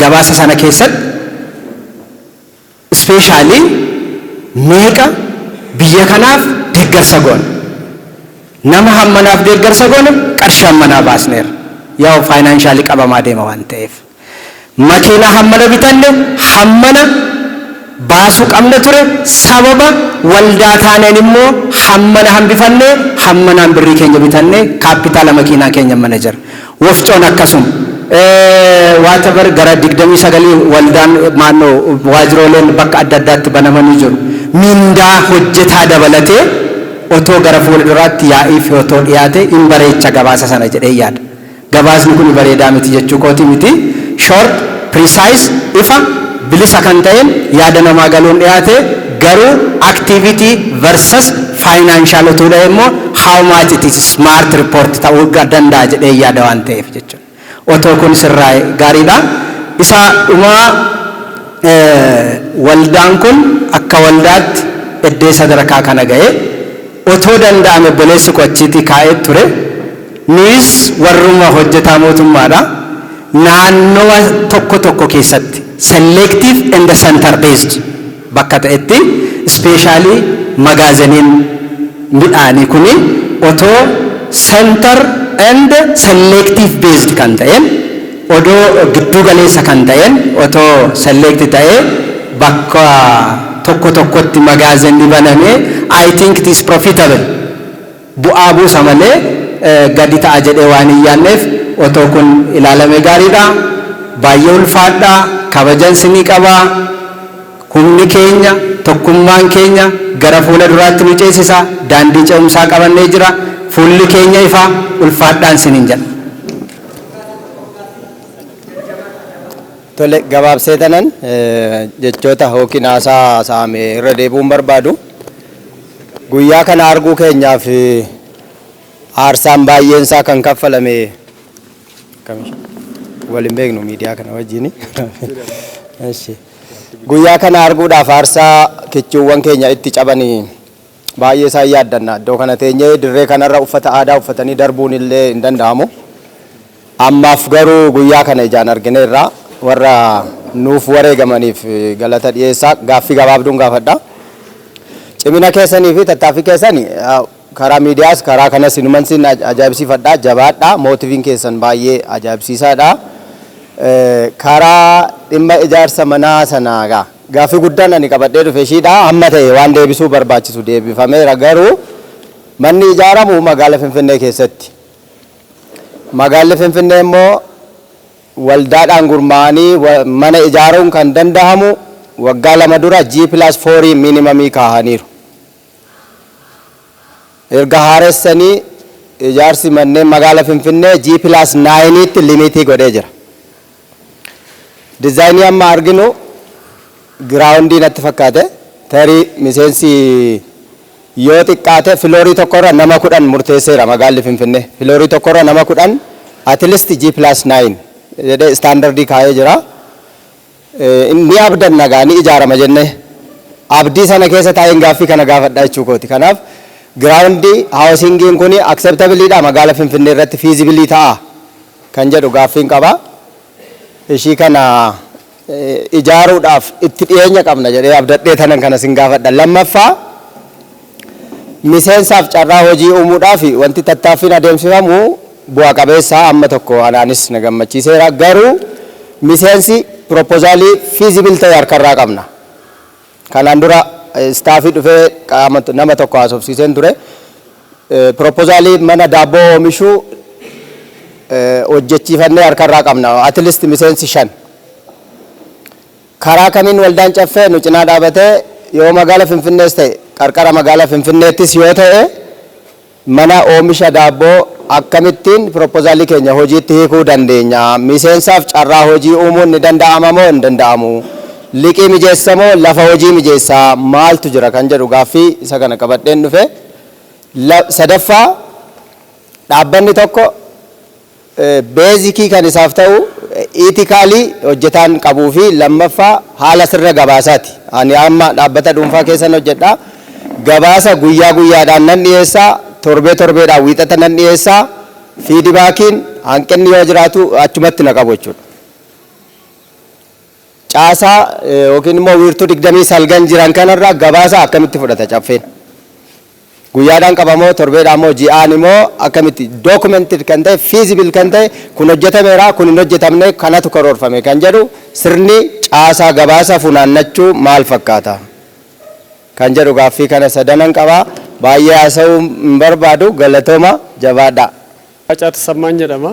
gabaasa sana keessatti especially meeqa biyya kanaaf deeggarsa goone, nama hammanaaf deeggarsa goone, qarshii hammanaa baasneera, yaa'u financially qabamaa deema waan ta'eef. Makiinaa hammana bitanne, hammana baasuu qabna ture, sababa waldaa taaneen immoo hammana hambifannee hammanaan birrii keenya bitannee kaapitaala makiinaa keenya mana jira. Wofcoon akkasuma whatever gara 29 waldaan maannoo waajirooleen bakka adda addaatti banamanii jiru. Mindaa hojjetaa dabalatee otoo gara fuula duraatti yaa'iif otoo dhiyaate hin bareecha gabaasa sana jedhee yaada. Gabaasni kun bareedaa miti jechuu kooti miti. Short, precise, ifa, bilisa kan ta'een yaada namaa galuun dhiyaate. Garuu activity versus financial utuu dha'e immoo how much it is smart report ta'uu danda'a jedhee yaada waan ta'eef jechuudha. Otoo kun sirraa'e gaariidha. Isa dhumaa, waldaan kun akka waldaatti eddee sadarkaa kana ga'e otoo danda'ame, obboleessi koo achiitii kaa'ee ture. Nuyis warruma hojjetaa mootummaadha. Naannowa tokko tokko keessatti selective and center based bakka ta'etti, especially magaaziniin midhaanii kuni otoo center and selective based kan ta'een, odoo giddu galeessa kan ta'een otoo select ta'ee bakka tokko tokkotti magaazinni banamee, I think it is profitable, bu'aa buusa malee gadi ta'a jedhee waan hin yaanneef otoo kun ilaalame gaariidha. Baay'ee ulfaadha, kabajan sinii qabaa. Humni keenya, tokkummaan keenya gara fuula duraatti nu ceesisa. Daandii ce'umsaa qabannee jira. Fuulli keenya ifa. Ulfaadhaan siniin jedha. Tole, gabaabsee tanan jechoota yookiin haasaa haasa'ame irra deebi'uun barbaadu. Guyyaa kana arguu keenyaaf aarsaan baay'een isaa kan kaffalame waliin beeknu miidiyaa kana wajjin. Eshi. Guyyaa kana arguudhaaf aarsaa kichuuwwan keenya itti cabanii baay'ee isaan yaaddanna. Iddoo kana teenyee dirree kanarra uffata aadaa uffatanii darbuun illee hin danda'amu. Ammaaf garuu guyyaa kana ijaan argineerra. Warra nuuf wareegamaniif galata dhiyeessaa. Gaaffii gabaabduun gaafadha. Cimina keessanii fi tattaaffii keessanii karaa miidiyaas karaa kanas inuman sin ajaa'ibsiifadha. Jabaadha. Motiveiin keessan baay'ee ajaa'ibsiisaadha. Karaa dhimma ijaarsa manaa sanaa gaa gaaffii guddaan ani qabadhee dhufe ishiidha. Hamma ta'e waan deebisuu barbaachisu deebifameera, garuu manni ijaaramu magaala Finfinnee keessatti. Magaalli Finfinnee immoo waldaadhaan gurmaa'anii mana ijaaruun kan danda'amu waggaa 2 dura G+4 minimumii kaahaniiru. Erga haaressanii ijaarsi manneen magaala Finfinnee G+9tti limitii godhee jira. Designii amma arginu groundii natti fakkaate. Tarii miseensi yoo xiqqaate floorii tokkorra nama 10 murteesseera magaalli Finfinnee. Floorii tokkorra nama 10, at least G+9 jedhee standardii kaa'ee jira. Ni abdanna gaa, ni ijaarama jennee. Abdii sana keessa taa'een gaaffii kana gaafadha jechuu kooti. Kanaaf ground housingiin kun acceptableiidha, magaala Finfinnee irratti feasible ta'a kan jedhu gaaffiin qaba. Ishii kana ijaaruudhaaf itti dhiyeenya qabna jedhee abdadhee tanan kana sin gaafadha. Lammaffaa, miseensaaf carraa hojii uumuudhaaf wanti tattaaffiin adeemsifamu bu'a qabeessaa amma tokko anaanis na gammachiiseera. Garuu miseensi proposalii feasible ta'e harkarraa qabna. Kanaan dura staffii dhufee qaama nama tokko haasofsiiseen ture. Proposalii mana daabboo oomishuu hojjechiifannee harkarraa qabna. At least miseensi shan. Karaa kamiin waldaan Caffee nu cinaa dhaabatee yoo magaala Finfinnees ta'e, qarqara magaala Finfinneettis yoo ta'e, mana oomisha daabboo akkamittiin proposalii keenya hojiitti hiikuu dandeenya? Miseensaaf carraa hojii uumuun ni danda'ama moo hin danda'amu? Liqii mijeessa moo lafa hojii mijeessaa, maaltu jira kan jedhu gaaffii isa kana qabadheen dhufe. Sadaffaa, dhaabbanni tokko basicii kan isaaf ta'u ethicalii hojjetaan qabuu fi lammaffaa haala sirna gabaasaati. Ani amma dhaabbata dhuunfaa keessan hojjedha. Gabaasa guyyaa guyyaadhaan nan dhiyeessaa, torbee torbeedhaan wiixata nan dhiyeessaa, feedbackiin hanqinni yoo jiraatu achumatti na qabu jechuudha. Caasaa yookiin immoo wiirtuu 29 jiran kanarraa gabaasa akkamitti fudhata Caffeen? Guyyaadhaan qabamoo, torbeedhaan moo, ji'aan immoo akkamitti documented kan ta'e, feasible kan ta'e, kun hojjetameera, kun hin hojjetamne, kanatu karoorfame kan jedhu, sirni caasaa gabaasa funaannachuu maal fakkaata kan jedhu gaaffii kana sadanan qaba. Baay'ee haasa'uu hin barbaadu. Galatooma, jabaadha. Facaa Tasammaan jedhama.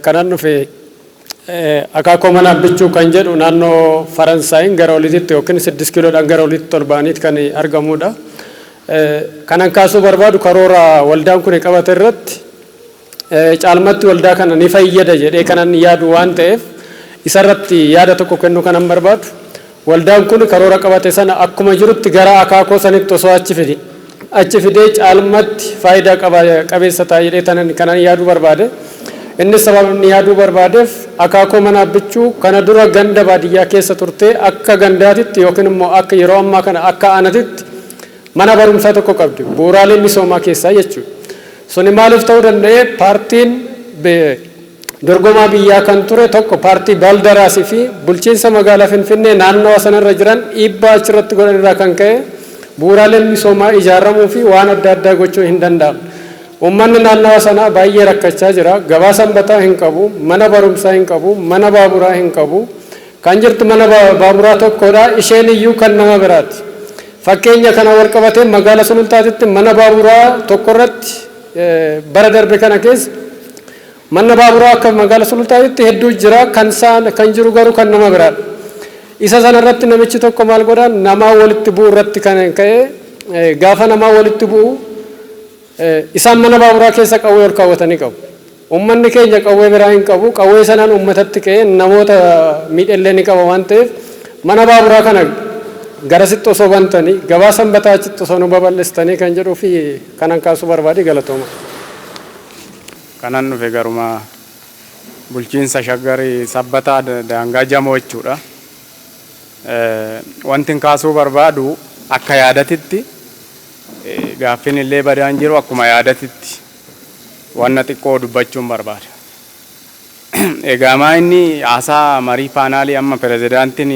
Kanan dhufe akaakoo mana Abbichuu kan jedhu naannoo Faransaayin gara oliitti yookiin 6 kiiloodhaan gara oliitti ol ba'aniit kan argamudha. Kanan kaasuu barbaadu, karoora waldaan kun qabate irratti caalmatti waldaa kana ni fayyada jedhee kanan yaadu waan ta'eef, isarratti yaada tokko kennuu kanan barbaadu. Waldaan kun karoora qabate sana akkuma jirutti gara akaakoo sanitti osoo achi fidee caalmatti faayidaa qabeessa ta'a jedhee kanan yaaduu barbaade. Innis sababni yaaduu barbaadeef, akaakoo mana Abbichuu kana dura ganda baadiyyaa keessa turtee akka gandaatitti yookiin immoo akka yeroo ammaa kana akka aanatitti mana barumsaa tokko qabdi, bu'uuraalee misoomaa keessaa jechuudha. Suni maaliif ta'uu danda'e? Paartiin dorgomaa biyyaa kan ture tokko, paartii Baaldaraasii fi bulchiinsa magaalaa Finfinnee naannawa sanarra jiran dhiibbaa achirratti godhan irraa kan ka'e bu'uuraaleen misoomaa ijaaramuu fi waan adda addaa gochuu hin danda'amne. Uummanni naannawa sanaa baay'ee rakkachaa jira. Gabaa sanbataa hin qabu, mana barumsaa hin qabu, mana baaburaa hin qabu. Kan jirtu mana baaburaa tokkodha. Isheen iyyuu kan nama biraati. Fakkeenya kana wal qabatee magaala Sulultaatitti mana baaburaa tokkorratti bara darbe kana keessa mana baaburaa akka magaala Sulultaatitti hedduu jira, kan isaan kan jiru garuu kan nama biraadha. Isa sanarratti namichi tokko maal godha, namaa walitti bu'u irratti kan ka'e, gaafa namaa walitti bu'u isaan mana baaburaa keessa qawwee ol kaawwatanii qabu. Uummanni keenya qawwee biraa hin qabu. Qawwee sanaan uummatatti ka'ee namoota miidhallee ni qaba waan ta'eef, mana baaburaa kana garasitti osoo bantanii, gabaa sanbataa achitti osoo nu babal'istanii kan jedhuu fi kanan kaasuu barbaade. Galatooma. Kanan dhufe garuma bulchiinsa Shaggarii Sabbataa, daangaa Jamoo jechuudha. Wanti kaasuu barbaadu akka yaadatitti, gaaffiin illee badaan jiru, akkuma yaadatitti wanna xiqqoo dubbachuun barbaada. Egaa maa inni haasaa marii paanaalii amma pirezidaantiin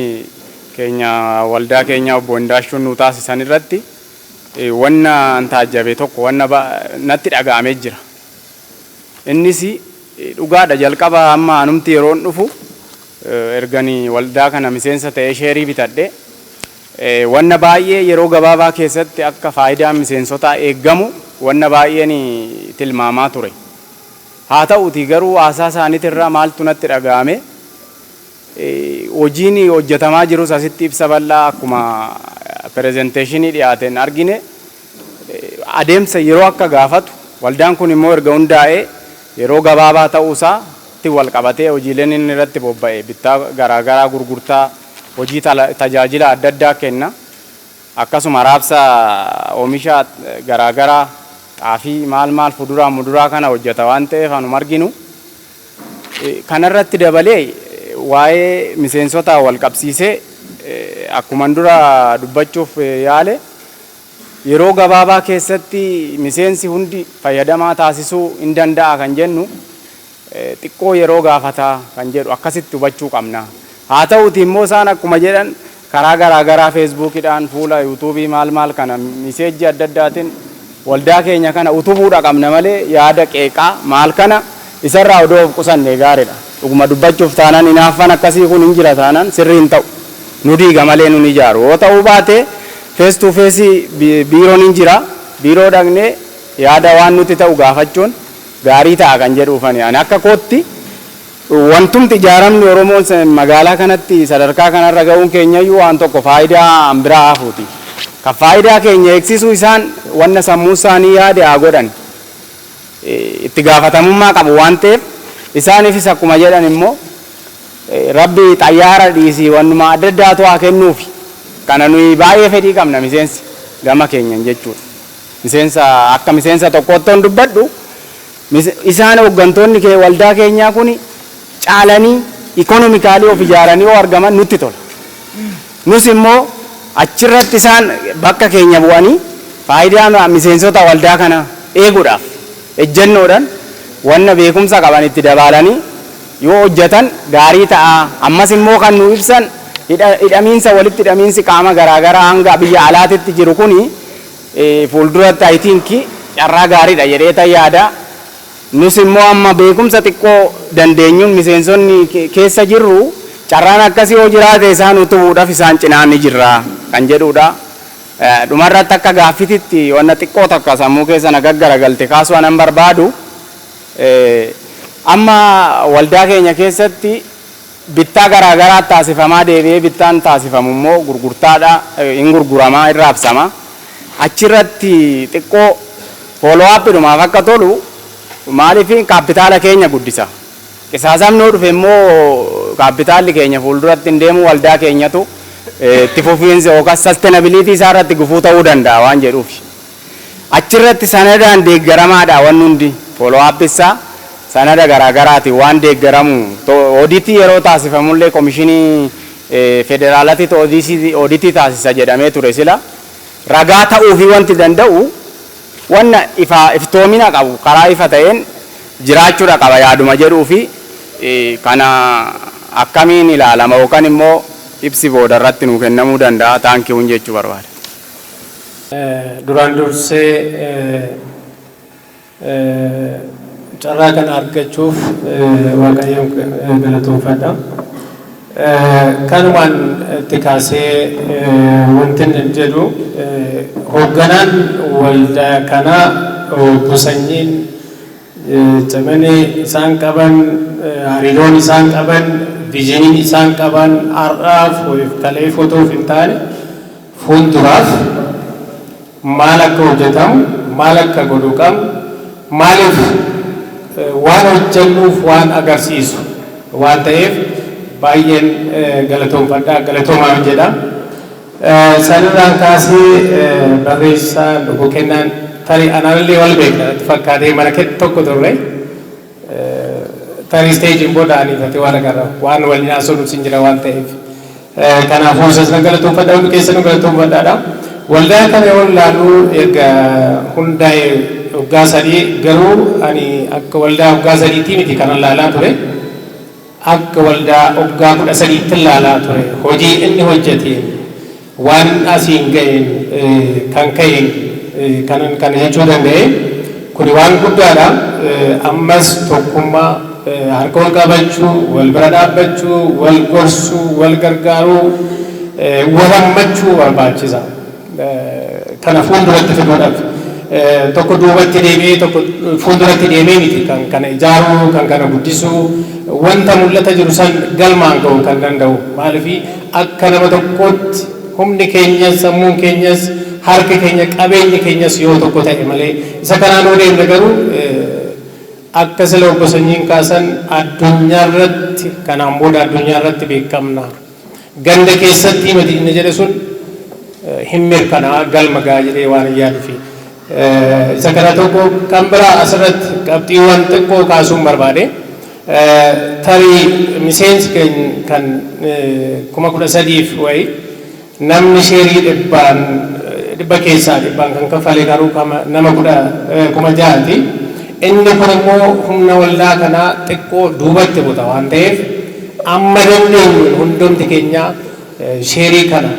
keenya waldaa keenya obbo Indaashuun nu taasisan irratti wanna an taajjabe tokko wanna natti dhaga'amee jira. Innis dhugaadha. Jalqaba amma anumti yeroon dhufu, erganii waldaa kana miseensa ta'ee sheerii bitadhe, wanna baay'ee yeroo gabaabaa keessatti akka faayidaan miseensotaa eeggamu wanna baay'een tilmaamaa ture. Haa ta'uti garuu haasaa isaaniitirraa maaltu natti dhaga'ame? Hojiin hojjetamaa jirus asitti ibsa bal'aa akkuma presentation dhiyaateen argine, adeemsa yeroo akka gaafatu, waldaan kun immoo erga hundaa'ee yeroo gabaabaa ta'uusaa itti wal qabatee hojiileen inni irratti bobba'e bittaa garaagaraa, gurgurtaa, hojii tajaajila adda addaa kenna, akkasuma raabsa oomisha garaagaraa, xaafii, maal maal, fuduraa muduraa kana hojjeta waan ta'eef anuma arginu. Kanarratti dabalee waa'ee miseensota wal qabsiisee akkuma dura dubbachuuf yaale, yeroo gabaabaa keessatti miseensi hundi fayyadamaa taasisuu hin danda'a kan jennu xiqqoo yeroo gaafataa kan jedhu akkasitti hubachuu qabna. Haa ta'uti immoo isaan akkuma jedhan karaa garaa garaa, Facebookiidhaan, fuula YouTubeii, maal maal kana, message adda addaatiin waldaa keenya kana utubuudha qabna malee yaada qeeqaa maal kana isarraa odoo of qusanne gaariidha. Dhuguma dubbachuuf taanaan hinaaffan akkasii kun hin jira taanaan sirrii hin ta'u. Nu diiga malee nun ijaaru. Yoo ta'uu baate face to face biiroon hin jira. Biiroo dhaqnee yaada waan nuti ta'u gaafachuun gaarii ta'a kan jedhuufani. Ani akka kootti wantumti ijaaramni Oromoon magaalaa kanatti sadarkaa kanarra ga'uun keenyayyuu waan tokko faayidaa biraa hafuuti. Kan faayidaa keenya eegsisuu isaan wanna sammuu isaanii yaade haa godhan. Itti gaafatamummaa qabu waan ta'eef isaaniifis akkuma jedhan immoo Rabbi xayyaara dhiisii wannuma adda addaatu haa kennuufi. Kana nuyi baay'ee fedhii qabna miseensi gama keenyan jechuudha. Miseensa akka miseensa tokkootti on dubbadhu, isaan hooggantoonni waldaa keenyaa kun caalanii economically of ijaaranii yoo argaman nutti tola. Nus immoo achirratti isaan bakka keenya bu'anii faayidaa miseensota waldaa kana eeguudhaaf ejjennoodhaan wanna beekumsa qaban itti dabalanii yoo hojjetan gaarii ta'a. Ammas immoo kan nu ibsan hidhamiinsa walitti hidhamiinsi qaama garaagaraa hanga biyya alaatitti jiru kuni fuulduratti I think carraa gaariidha jedhee tan yaada. Nus immoo amma beekumsa xiqqoo dandeenyuun miseensonni keessa jirru carraan akkasii yoo jiraate isaan utubuudhaaf isaan cinaa ni jirra kan jedhudha. Dhumarratti akka gaaffititti wanna xiqqoo takka sammuu keessa na gaggaragalte kaasuu anan barbaadu, amma waldaa keenya keessatti bittaa garaagaraa taasifamaa, deebi'ee bittaan taasifamu immoo gurgurtaadha, hin gurguramaa, hin raabsama. Achirratti xiqqoo follow upiidhumaaf akka tolu, maaliif kaapitaala keenya guddisa. Qisaasamni yoo dhufe immoo kaapitaalli keenya fuulduratti hin deemu, waldaa keenyatu itti fufiinsa yookaan sustainability isaa irratti gufuu ta'uu danda'a waan jedhuuf. Achirratti sanadaan deeggaramaadha wanni hundi, follow upisaa sanada garaagaraatiin waan deeggaramu, audit yeroo taasifamullee komishinii federaalaatti audit taasisa jedhamee ture, sila ragaa ta'uufi wanti danda'u wanna ifa iftoomina qabu karaa ifa ta'een jiraachuudha qaba yaaduma jedhuu fi kana akkamiin ilaalama yookaan immoo ibsi booda irratti nuu kennamuu danda'a? Thank youn jechuu barbaada. Duraan dursee carraa kana argachuuf Waaqayyoon galatoonfadha. Kanumaan itti kaasee wanti inni jedhu, hoogganaan waldaa kanaa obbo Sanyiin cimanii isaan qaban, hariiroon isaan qaban, visioniin isaan qaban har'aaf kalee fotoof hin taane fuulduraaf maal akka hojjetamu, maal akka godhuu qabnu, maaliif waan hojjennuuf waan agarsiisu waan ta'eef baay'een galatoonfadha, galatoomaa jedha. Sanirraan kaasee barreessaa obbo Kennaan tarii anaallee wal beekna natti fakkaatee, mana tokko turre. Tarii stageiin booda aniifate waan agarra waan waliin haasofnu sin jira waan ta'eef. Kanaafuu isas nan galatoonfadha, hundi keessanuu galatoonfadhaadha. Waldaa kana yoo ilaalu, erga hundaa'e waggaa 3, garuu ani akka waldaa waggaa 3tii miti kanan ilaalaa ture. Akka waldaa waggaa 13tti ilaalaa ture. Hojii inni hojjeteen, waan asiin ga'een kan ka'een kanan kana jechuu danda'e. Kuni waan guddaadha. Ammas tokkummaa, harka wal qabachuu, wal bira dhaabbachuu, wal gorsuu, wal gargaaruu, wal hammachuu barbaachisa. Kana fuulduratti fiduudhaaf tokko duubatti deemee, tokko fuulduratti deemee miti kan kana ijaaruu, kan kana guddisuu, wanta mul'ata jiru san galmaan ga'uu kan danda'u. Maaliif, akka nama tokkootti humni keenyas, sammuun keenyas, harki keenya, qabeenyi keenyas yoo tokko ta'e malee. Isa kanaan yoo deemne garuu, akka sila obbo Sanyiin kaasan, addunyaa irratti, kanaan booda addunyaa irratti beekamna. Ganda keessatti miti inni jedhe sun hin mirkanaa, galma gaa jedhee waan hin yaadufi. Isa kana tokko. Kan biraa asirratti qabxiiwwan xiqqoo kaasuun barbaade. Tarii miseensi kan 13,000 wayi, namni sheerii dhibbaan, dhibba keessaa dhibbaan kan kaffale garuu nama 6,000ti. Inni kun immoo humna waldaa kanaa xiqqoo duubatti buta waan ta'eef, amma dandeenyuun hundumti keenya sheerii kana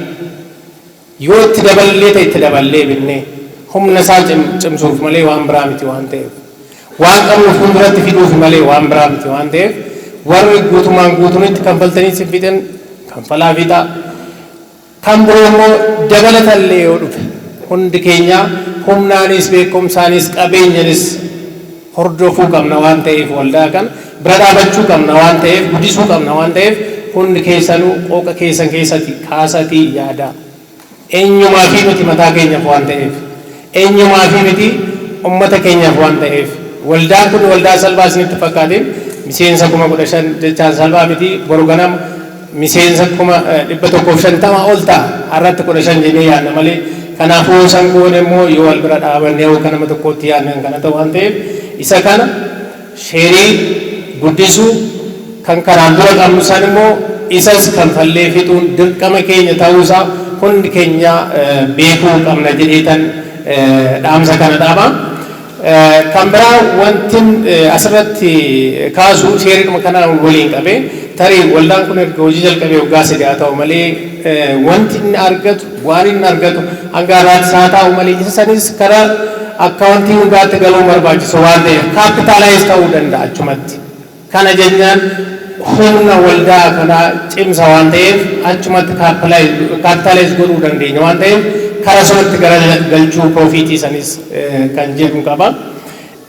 yoo itti daballee ta'e, itti daballee binnee humna isaa cimsuuf malee waan biraa miti waan ta'eef, waan qabnu fuulduratti fiduuf malee waan biraa miti waan ta'eef, warri guutumaan guutumitti kanfaltanii si fixan kanfalaa fixaa. Kan biroo immoo dabalatallee yoo dhufe, hundi keenya humnaanis, beekumsaanis, qabeenyanis hordofuu qabna waan ta'eef, waldaa kana bira dhaabachuu qabna waan ta'eef, guddisuu qabna waan ta'eef, hundi keessanuu qooqa keessan keessatti kaasatii yaadaa. Eenyumaa fi miti, mataa keenyaaf waan ta'eef, eenyumaa fi miti, ummata keenyaaf waan ta'eef. Waldaan kun waldaa salphaa isinitti fakkaateen, miseensa 15,000 jechaan salphaa miti. Boru ganama miseensa 150,000 ol ta'a. Har'atti 15 jennee yaadna malee. Kanaafuu san goone immoo, yoo wal bira dhaabannee, yoo nama tokkotti yaadnan kana ta'u waan ta'eef, isa kana sheerii guddisuu, kan kanaan dura qabnu san immoo isas kanfallee fixuun dirqama keenya ta'uusaa hundi keenya beekuu qabna jedheetan dhaamsa kana dhaama. Kan biraa wanti asirratti kaasu, sheeriidhuma kana waliin qabee, tarii waldaan kun erga hojii jalqabee waggaa 3 haa ta'u malee, wanti inni argatu, waan inni argatu hanga har'aatti haa ta'u malee, isa sanis karaa akkaawuntii hundaatti galuun barbaachisu waan ta'eef, capitalize ta'uu danda'a achumatti. Kana jechaan humna waldaa kanaa cimsa waan ta'eef, achumatti capitalize godhuu dandeenya waan ta'eef, karaa sanatti gara galchuu profitii sanis kan jedhu qaba.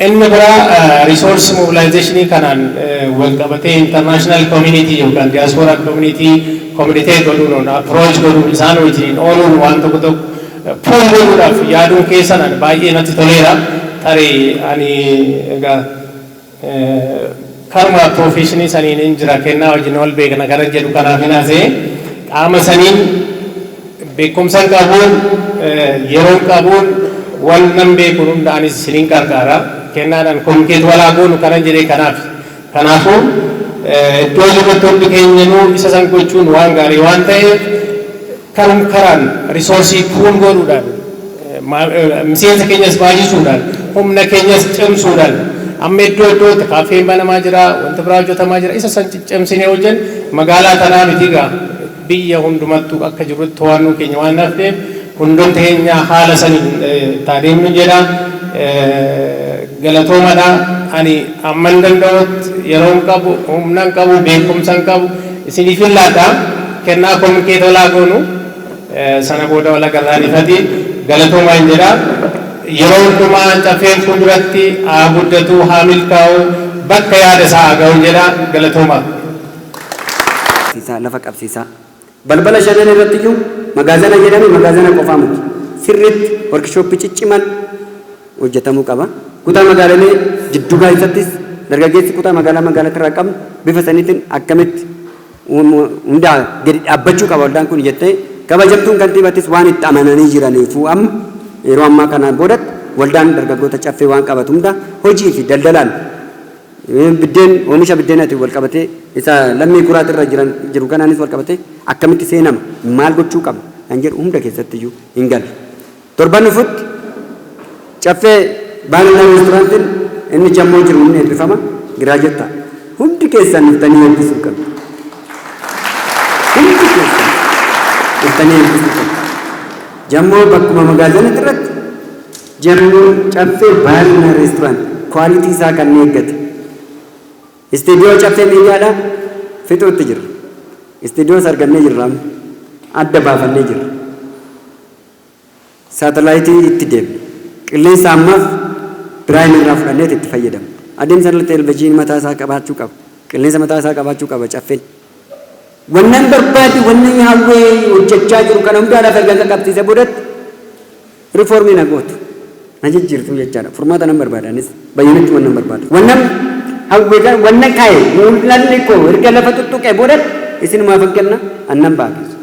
Inni biraa resource mobilizationii kanaan wal qabatee, international community yookaan diaspora community communicate godhuun, approach godhuun, isaan wajjin ooluun, waan tokko tokko pull godhuudhaaf yaaduun keessan ani baay'ee natti toleera. Tarii ani egaa karuma professionii saniin hin jira, kennaa wajjin wal beekna kana jedhu, kanaaf hin haasa'e. Qaama saniin beekumsa qabuun, yeroon qabuun, waan nan beekuun hunda anis isiniin qarqaara. Kennaadhaan communicate walaa goonu kanan jedhee kanaaf. Kanaafuu iddoo jirrutti hundi keenyanuu isa san gochuun waan gaarii waan ta'eef, karum karaan resourceii pool godhuudhaan, miseensa keenyas baay'isuudhaan, humna keenyas cimsuudhaan, amma iddoo iddootti kaaffeen banamaa jira, wanti biraa hojjetamaa jira, isa san cimsinee hojjennu magaalaa tanaa miti gaa, biyya hundumattuu akka jirutti to'annoo keenya waan hafteef, hundumti keenya haala saniin taadeemnu jedha. Galatoomadha. Ani amman danda'utti yeroon qabu, humnan qabu, beekumsan qabu isiniif hin laadha. Kennaa communicate olaa goonu, sana booda wal agarraanifati. Galatoomaa hin jedha. Yeroo hundumaa Caffeen fuulduratti haa guddatu, haa milkaa'u, bakka yaada isaa haa ga'u jedha. Galatoomaa. Lafa qabsiisaa. Balbala shanan irratti iyyuu magaazana jedhame, magaazana qofaa miti. Sirriitti workshopii cicciman hojjetamuu qaba. Kutaa magaalalee jiddugaa isattis dargaggeessi kutaa magaalaa magaalatti irraa qabnu bifa saniitiin akkamitti hundaa gadi dhaabbachuu qaba waldaan kun jettee, kabajamtuun kantiibattis waan itti amananii jiraniifuu, amma yeroo ammaa kanaan boodatti waldaan dargaggoota Caffee waan qabatu hunda hojii fi daldalaan, biddeen, oomisha biddeenaatiin wal qabatee, isa Lammii Kuraatirra jiran jiru kanaanis wal qabatee. akkamitti seenama, maal gochuu qabna kan jedhu hunda keessatti iyyuu hin galle. Torban dhufutti Caffee Baarinaa Reesturaantiin inni Jammoo jiru inni eebbifama graduate ta'a. Hundi keessan dhuftanii eebbisuu qabdu. Hundi keessan dhuftanii eebbisuu qabdu. Jammoo bakkuma magaazanatti irratti Jammoo Caffee Baarinaa Restaurant quality isaa kan eeggate. Istiidiyoo Caffee Miidiyaadha fixuutti jirra. Istiidiyoos argannee jirra, amma adda baafannee jirra. Saatalaayitii itti deemna. Qilleensa ammaaf Piraayim irraa fudhanneet itti fayyadamna. Adeemsa irra televezyiinii mataa isaa qabaachuu qaba. Qilleensa mataa isaa qabaachuu qaba Caffeen. Wannan barbaade, wannan hawwee hojjechaa jiru kana hundaa lafa erga qaqqabsiise boodatti riifoormii na gootu. Na jijjiirtuu jechaadha. Furmaata nan barbaada anis bayyanachuu wannan barbaada. Wannan hawwee kan wannan kaa'e mul'anni koo erga lafa tuttuqee boodatti isinumaafan kenna, annan ba'a keessa.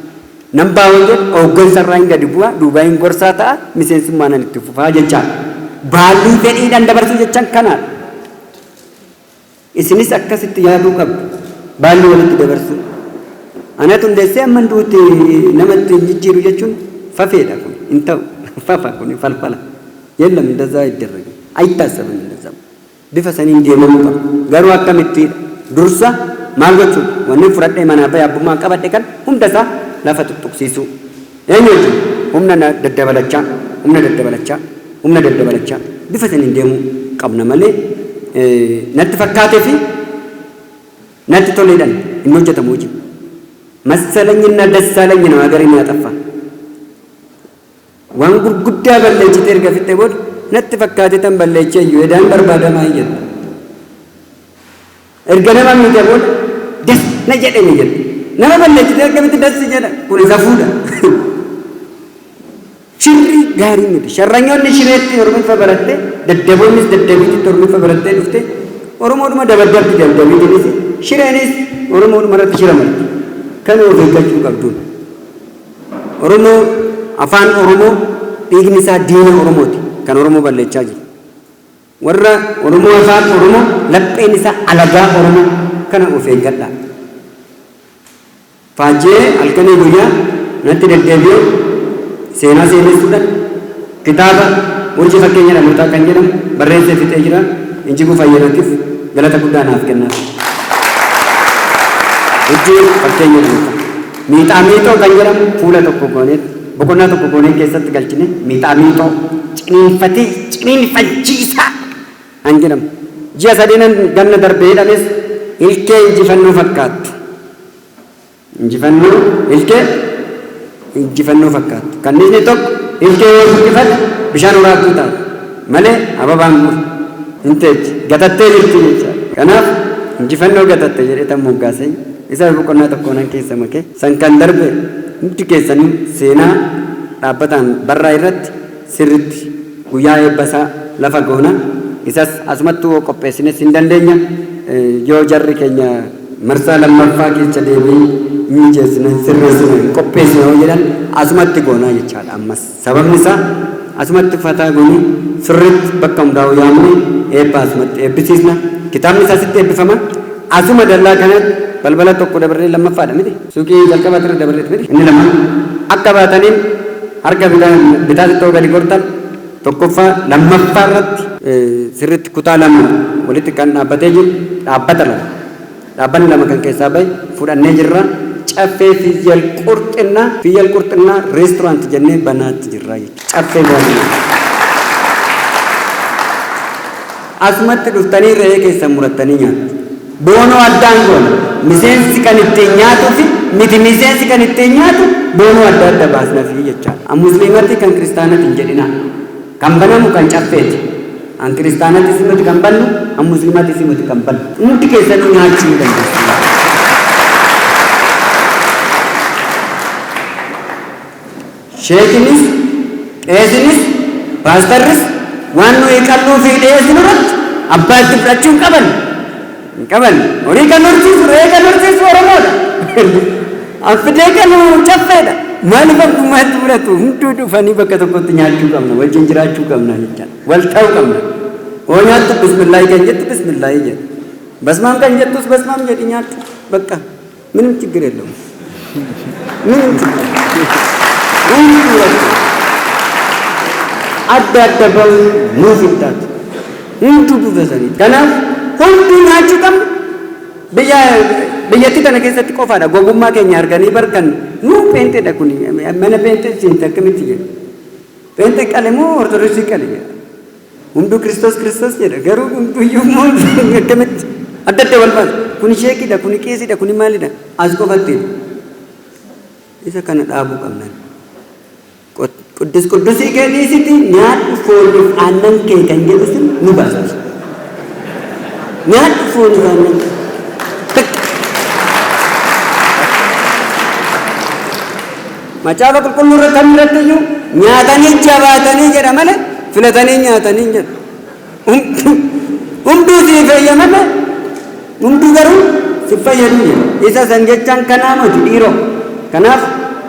Nan ba'a waan jedhu hooggansa irraa hin gadi bu'a, duubaa hin gorsaa ta'a, miseensummaa nan itti fufaa jechaadha. Baallii fedhiidhaan dabarsuu jechaan kanaadha. Isinis akkasitti yaaduu qabdu. Baallii walitti dabarsuu. Anatu hundeessee amma duutti namatti hin jijjiiru jechuun fafeedha kun. Hin ta'u. Fafa kun falfala. የለም እንደዛ አይደረግም፣ አይታሰብም። እንደዛ bifa saniin deemamuu qaba. Garuu akkamittiidha? Dursa maal gochuudha? Wanni fudhadhee manaa bahe, abbummaan qabadhe kan hunda isaa lafa tuttuqsiisuu. Eenyu wajjin? Humna daddabalachaa, humna daddabalachaa, humna daddabalachaa bifa saniin deemuu qabna malee natti fakkaatee fi natti toleedhaan hin hojjetamu hojii. መሰለኝና ደሳለኝ ነው ሀገርን ያጠፋ። Waan gurguddaa balleessitee erga fixxee booda natti fakkaatee tan balleechee iyyuu edaan barbaadamaa hin jettu. Erga nama miite booda das na jedhame jettu. Nama balleessitee akkamitti das jedha? Kun isa fuudha. Shirri gaarii miti. Sharranyoonni shireetti Oromiffa barattee, daddaboonnis daddabiitti Oromiffa barattee dhufte Oromoodhuma dabaddabdi, daddabiitinis shireenis Oromoodhuma irratti shira marti. Kan of eeggachuu qabduun. Oromoo, afaan Oromoo, dhiigni isaa diina Oromooti kan Oromoo balleechaa jiru. Warra Oromoo, afaan Oromoo, lapheen isaa alagaa Oromoo kana of eeggadhaa. Faajjee halkanii guyyaa natti deddeebi'ee seenaa seenessuudhaan kitaaba Urjii Fakkeenya Dhalootaa kan jedhamu barreessee fixee jira. Injiguu Fayyanaatiif galata guddaa naaf kennaa. Urjii Fakkeenya Dhalootaa. Miixaa Miixoo kan jedhamu fuula tokko goonee, boqonnaa tokko goonee keessatti galchine. Miixaa Miixoo ciniinfatee ciniinfachiisaa kan jedhamu. Ji'a sadiinan ganna darbee hidhames ilkee injifannoo fakkaattu. Injifannoo, ilkee injifannoo fakkaattu. Kanniisni tokko ilkee yoo guddifate bishaan waraabduu taate malee ababaan muru hin teechi, gatattee jirti jecha. Kanaaf injifannoo gatatte jedhee tan moggaasee isa boqonnaa tokko nan keessa makee san kan darbe hundi keessanii seenaa dhaabbataan barraa irratti sirritti guyyaa eebbasaa lafa goona. Isas asumattuu qopheessines hin dandeenya. Yoo jarri keenya marsaa lammaffaa keessa deebii mijeessine, sirreessine, qopheessine yoo jedhan asumatti goonaa jechaadha ammas. Sababni isaa asumatti fataa goonee sirriitti bakka hundaa'u yaamne eebba asumatti eebbisiisna. Kitaabni isaa sitti eebbifama. Asuma dallaa kanatti balbala tokko dabarree lammaffaadha miti. Suuqii jalqaba irra dabarreet miti. Inni lama akka baataniin harka bitaatti ta'uu gadi gortan tokkoffaa lammaffaa irratti sirriitti kutaa lama walitti kan dhaabbatee jiru, dhaabbata lama. Dhaabbanni lama kan keessaa bahe fudhannee jirra. Caffee Fiyyal Qurxinnaa, Fiyyal Qurxinnaa Restaurant jennee banaatti jirra jechuudha. Caffee baanaa. Asumatti dhuftanii re'ee keessan murattanii nyaattu. Boonoo addaan goona. Miseensi kan ittiin nyaatuu fi miti miseensi kan ittiin nyaatu boonoo adda adda baasna fi jechaadha. An musliimatti kan kiristaanatti hin jedhinaa. Kan banamu kan Caffeeti. An kiristaanattis miti kan bannu, an musliimattis miti kan bannu. Hundi keessanuu nyaachuu hin dandeessu. Sheekinis, qeesinis, paastarris waan nuyi qalluu fi dhiyeessinu irratti abbaa itti fudhachuu hin qaban. Hin qaban. Horii kan horsiisu, re'ee kan horsiisu Oromoodha. Affidee kan Caffeedha. Maaliif abbummaa itti fudhatu? Hunduu dhufanii bakka tokkotti nyaachuu qabna, wajjin jiraachuu qabna jechaadha. Wal ta'uu qabna. Hoo nyaattu bismillaahi kan jettu bismillaahi jedhu. Basmaam kan jettus basmaam jedhi nyaattu. Bakka ምንም ችግር የለውም። ምንም ችግር hunduu rakkoo adda adda ba'uun nuuf hin taatu. Hunduu bifa saniiti. Kanaaf hunduu nyaachuu qabna. Biyya biyyattii tana keessatti qofaadha gogummaa keenya arganii barkan nuu peenteedha kun mana peentee seente akkamitti jedhu. Peentee qale moo ortodoksii qale jedha. Hunduu Kiristoos Kiristoos jedha garuu hunduu iyyuu immoo akkamitti adda adda wal baasa. Kuni sheekidha, kuni qeesidha, kuni maalidha. As qofatti. Isa kana dhaabuu qabna. Quddus quddusii kee dhiisiti nyaadhu fooniif aannan kee kan jedhu sun nu baasa. Nyaadhu fooniif aannan kee. Macaafa qulqulluu irra kam irratti iyyuu nyaatanii jabaatanii jedha malee filatanii nyaatanii hin jedhu. Hunduu siif eeyyamame hunduu garuu si fayyadu jedha. Isa san jechaan kanaa miti dhiiroo. Kanaaf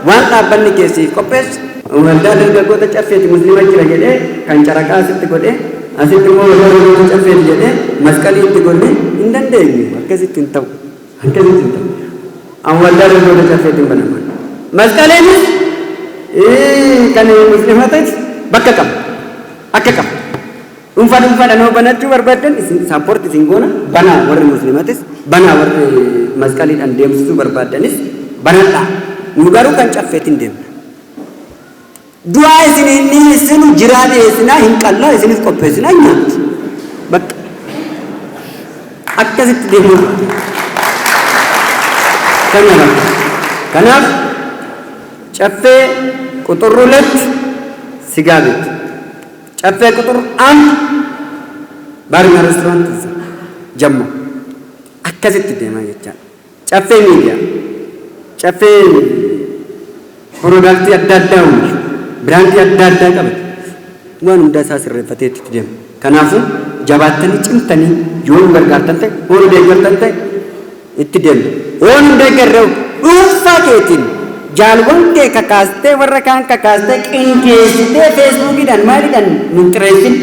waan dhaabbanni kee siif qopheessu waldaa dargaggoota caffeeti musliima jira jedhee kan caraqaa asitti godhee asitti immoo waldaa dargaggoota caffeeti jedhee masqalii itti godhee hin dandeenyu. Akkasitti hin ta'u. Akkasitti hin ta'u. An waldaa dargaggoota caffeetiin banaman. Masqaleenis kan musliimatas bakka qaba. Akka qaba. Dhuunfaa dhuunfaadhaan yoo banachuu barbaaddan isin support isin goona banaa warri musliimatis banaa warri masqaliidhaan deemsisuu barbaaddanis banadhaa. Nu garuu kan caffeetiin deemna. Du'aa isin hin dhiyeessinu jiraa dhiyeessinaa hin qallaa isinis qopheessinaa hin nyaattu. Bakka akkasitti deemuu kana bakka. Kanaaf caffee ቁጥር ሁለት ስጋ ቤት፣ ጨፌ ቁጥር አንድ ባርና ሬስቶራንት ጀሞ akkasitti deemaa jechaadha. Caffee miidiyaa, caffee product adda addaa oomishu, brand adda addaa qabate waan hundaa isaa sirreeffatee itti deema. Kanaafuu jabaattanii cimtanii yoo nu gargaartan ta'e, yoo nu deeggartan ta'e itti deemna. Yoo nu deeggarre dhuunfaa keetiin jaalwan kee kakaastee warra kaan kakaastee qindeessitee feesbuukiidhaan maaliidhaan nu xireessin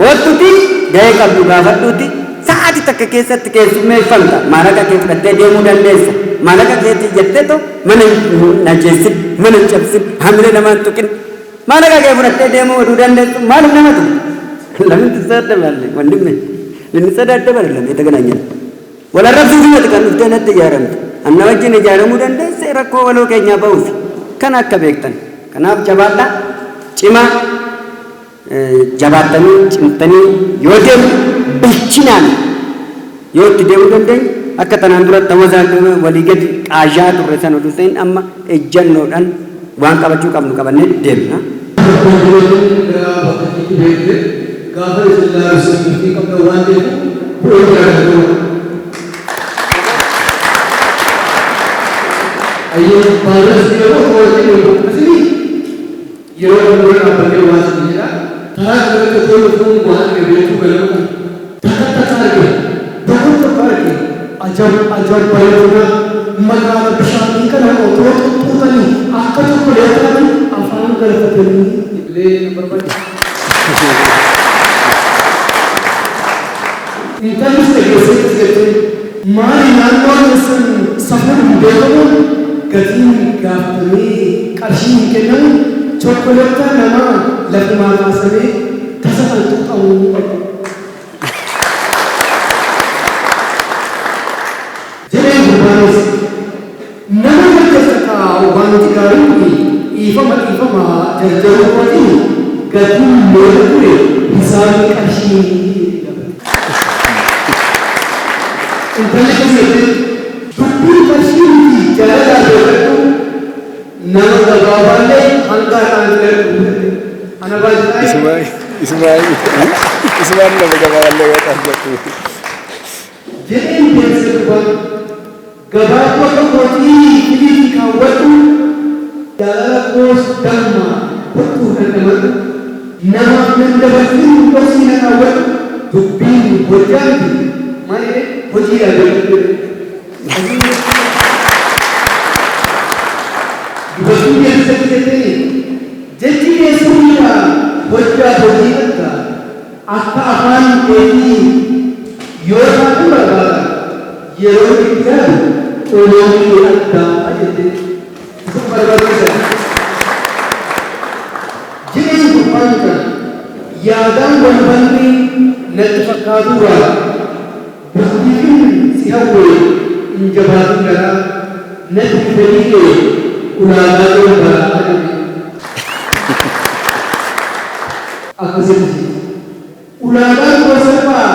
kottuti gahee qabdu gaafadhuuti sa'aatii takka keessatti keessummeeffamta maallaqa kee fudhattee deemuu dandeessa. Maallaqa keetii jettee too mana hin najeessin, mana hin cabsin, hamilee namaa hin tuqin. Maallaqa kee fudhattee deemuu oduu dandeessu maaliif nama tuqu? ለምን ትሳደባለህ ወንድሜ? ልንሰዳደብ አይደለም የተገናኘነው። Wal arrabsuuf miti kan dhuftee natti ijaaramte. Anna wajjin ijaaramuu dandeesse rakkoo waloo keenyaa ba'uuf kan akka beektan. Kanaaf jabaadhaa, cimaa, jabaattanii cimtanii yoo deemne bilchinaan yoo itti deemuu dandeenye akka tanaan dura tawazaa walii gadi qaajaa turre sana oduu ta'in amma ejjannoodhaan waan qabachuu qabnu qabannee deemna. Gaafa isin laalu qabda waan ta'eef bu'uura jiraatu. Ayyee baalas yeroo hojii asii yeroo dura dhaabbatee waan isin jedha. Karaa kanarratti otoo dhufuun waan beekuu galama takka takka arge tokko tokko arge ajab ajab bareedina magaala bishaanii kana otoo xuxuutanii akka tokko leetaanii afaan galfatanii illee barbaachisa. Intalli dhageessee galtee maali naannoo keessan safuun hin beekamu gatiin gaafatamee qarshii hin kennamu chokkoleettaa namaa lafumaa kaasanii tasa kan tuqqamu. Jedheen gurbaanis nama jarjarta wanti gaariin dhiifama dhiifama jarjaruu kootiin gatiin meeqa ture hisaabni qarshii. Intalli keessatti dubbii qarshii miti jaalalaa beekadhu nama gabaabaallee hanga har'aan filadhu. Ana baay'ee. Isumaan nama gabaabaallee yoo argatu. Jedheen beeksisa gurbaan gabaaboo akka kootii filiitii kaawwadhu jaalala koos damma kottuu dhandhamadhu namaaf nan dabarsin dhoksii na kaawwadhu dubbiin hojjaa miti maal jedhee hojiidha beekadhu. Dubartiin keessatti jettee jechi keessummaa hojjaa hojii adda akka afaan keetii yoo taatu barbaada yeroo itti yaadu uloomi addaa jette. Barbaachisa. Jireenya gurbaan kana yaadaan walbanni natti fakkaaturraa bultiin si hawwee hin jabaatin garaa natti fedhii kee ulaagaa kee baraa jedhe. Akkasitti ulaagaan koo salphaa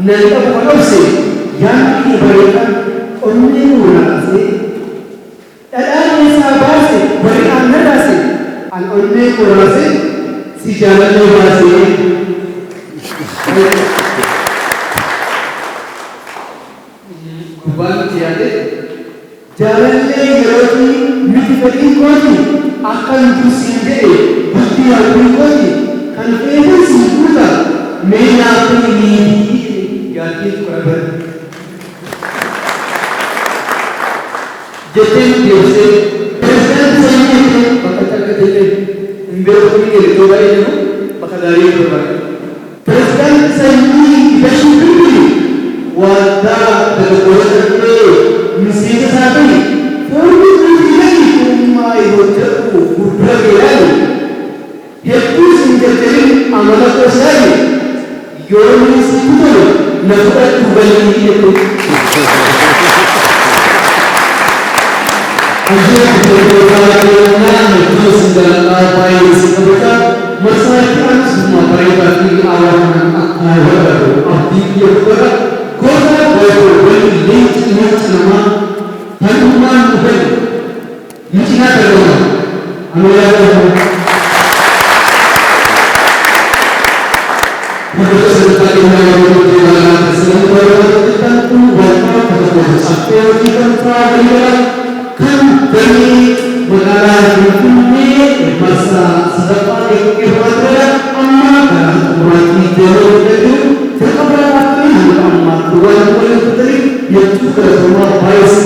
nan qabu kan obse yaadni kee bareedaan onnee koo naasee dhadhaan keessaa baase bari'aan na raase an onnee koo raase si jaalallee baasee. Gurbaan itti yaade jaalallee yerootii miti fedhiin kooti akkan dursiin jedhe bultii hawwii kooti kan feetan siin guuta mee naaf ta'e niitii jaartiin tuqara bara. Jettee deebisee pirezidaantii sanyii jettee bakka itti argate illee hin beeku inni iddoo baay'ee jiru bakka gaarii barbaada. Pirezidaantii sanyii Gidashii Bilbili waldaa dargaggoota caffee miseensa isaa ta'e foormii guutii gadi ogummaa hojjedhu fuuldura kee ilaali. Hedduus hin jarjarin amala koo si'aayi yoo inni sitti tole na fudhadhu galii jette. Hayyee hordoftoota keenya hedduu isin jaalladha baay'ee isin kabaja marsaa itti aanus bifuma bareedaa fi aadaa kanaan akka wal agarru abdii kiyya guddaadha goota gootowwan leenca leenca namaa tan ummaan nu fedhu nu cinaa argama ammayyaa godhamu. Hordoftoota sagantaa keenyaa yeroo turte ilaalaa keessan barbaadu jettan kun waldaa dargaggoota caffee hojii gamtaa waliigalaa kan damee magaalaa Finfinnee marsaa sadaffaa gaggeeffamaa turedha. Amma gara xumuraatti deemuu jiru. Jalqaba irraa hanga ammaatti waan waliin turtaniif hedduu galatoomaa baay'ee.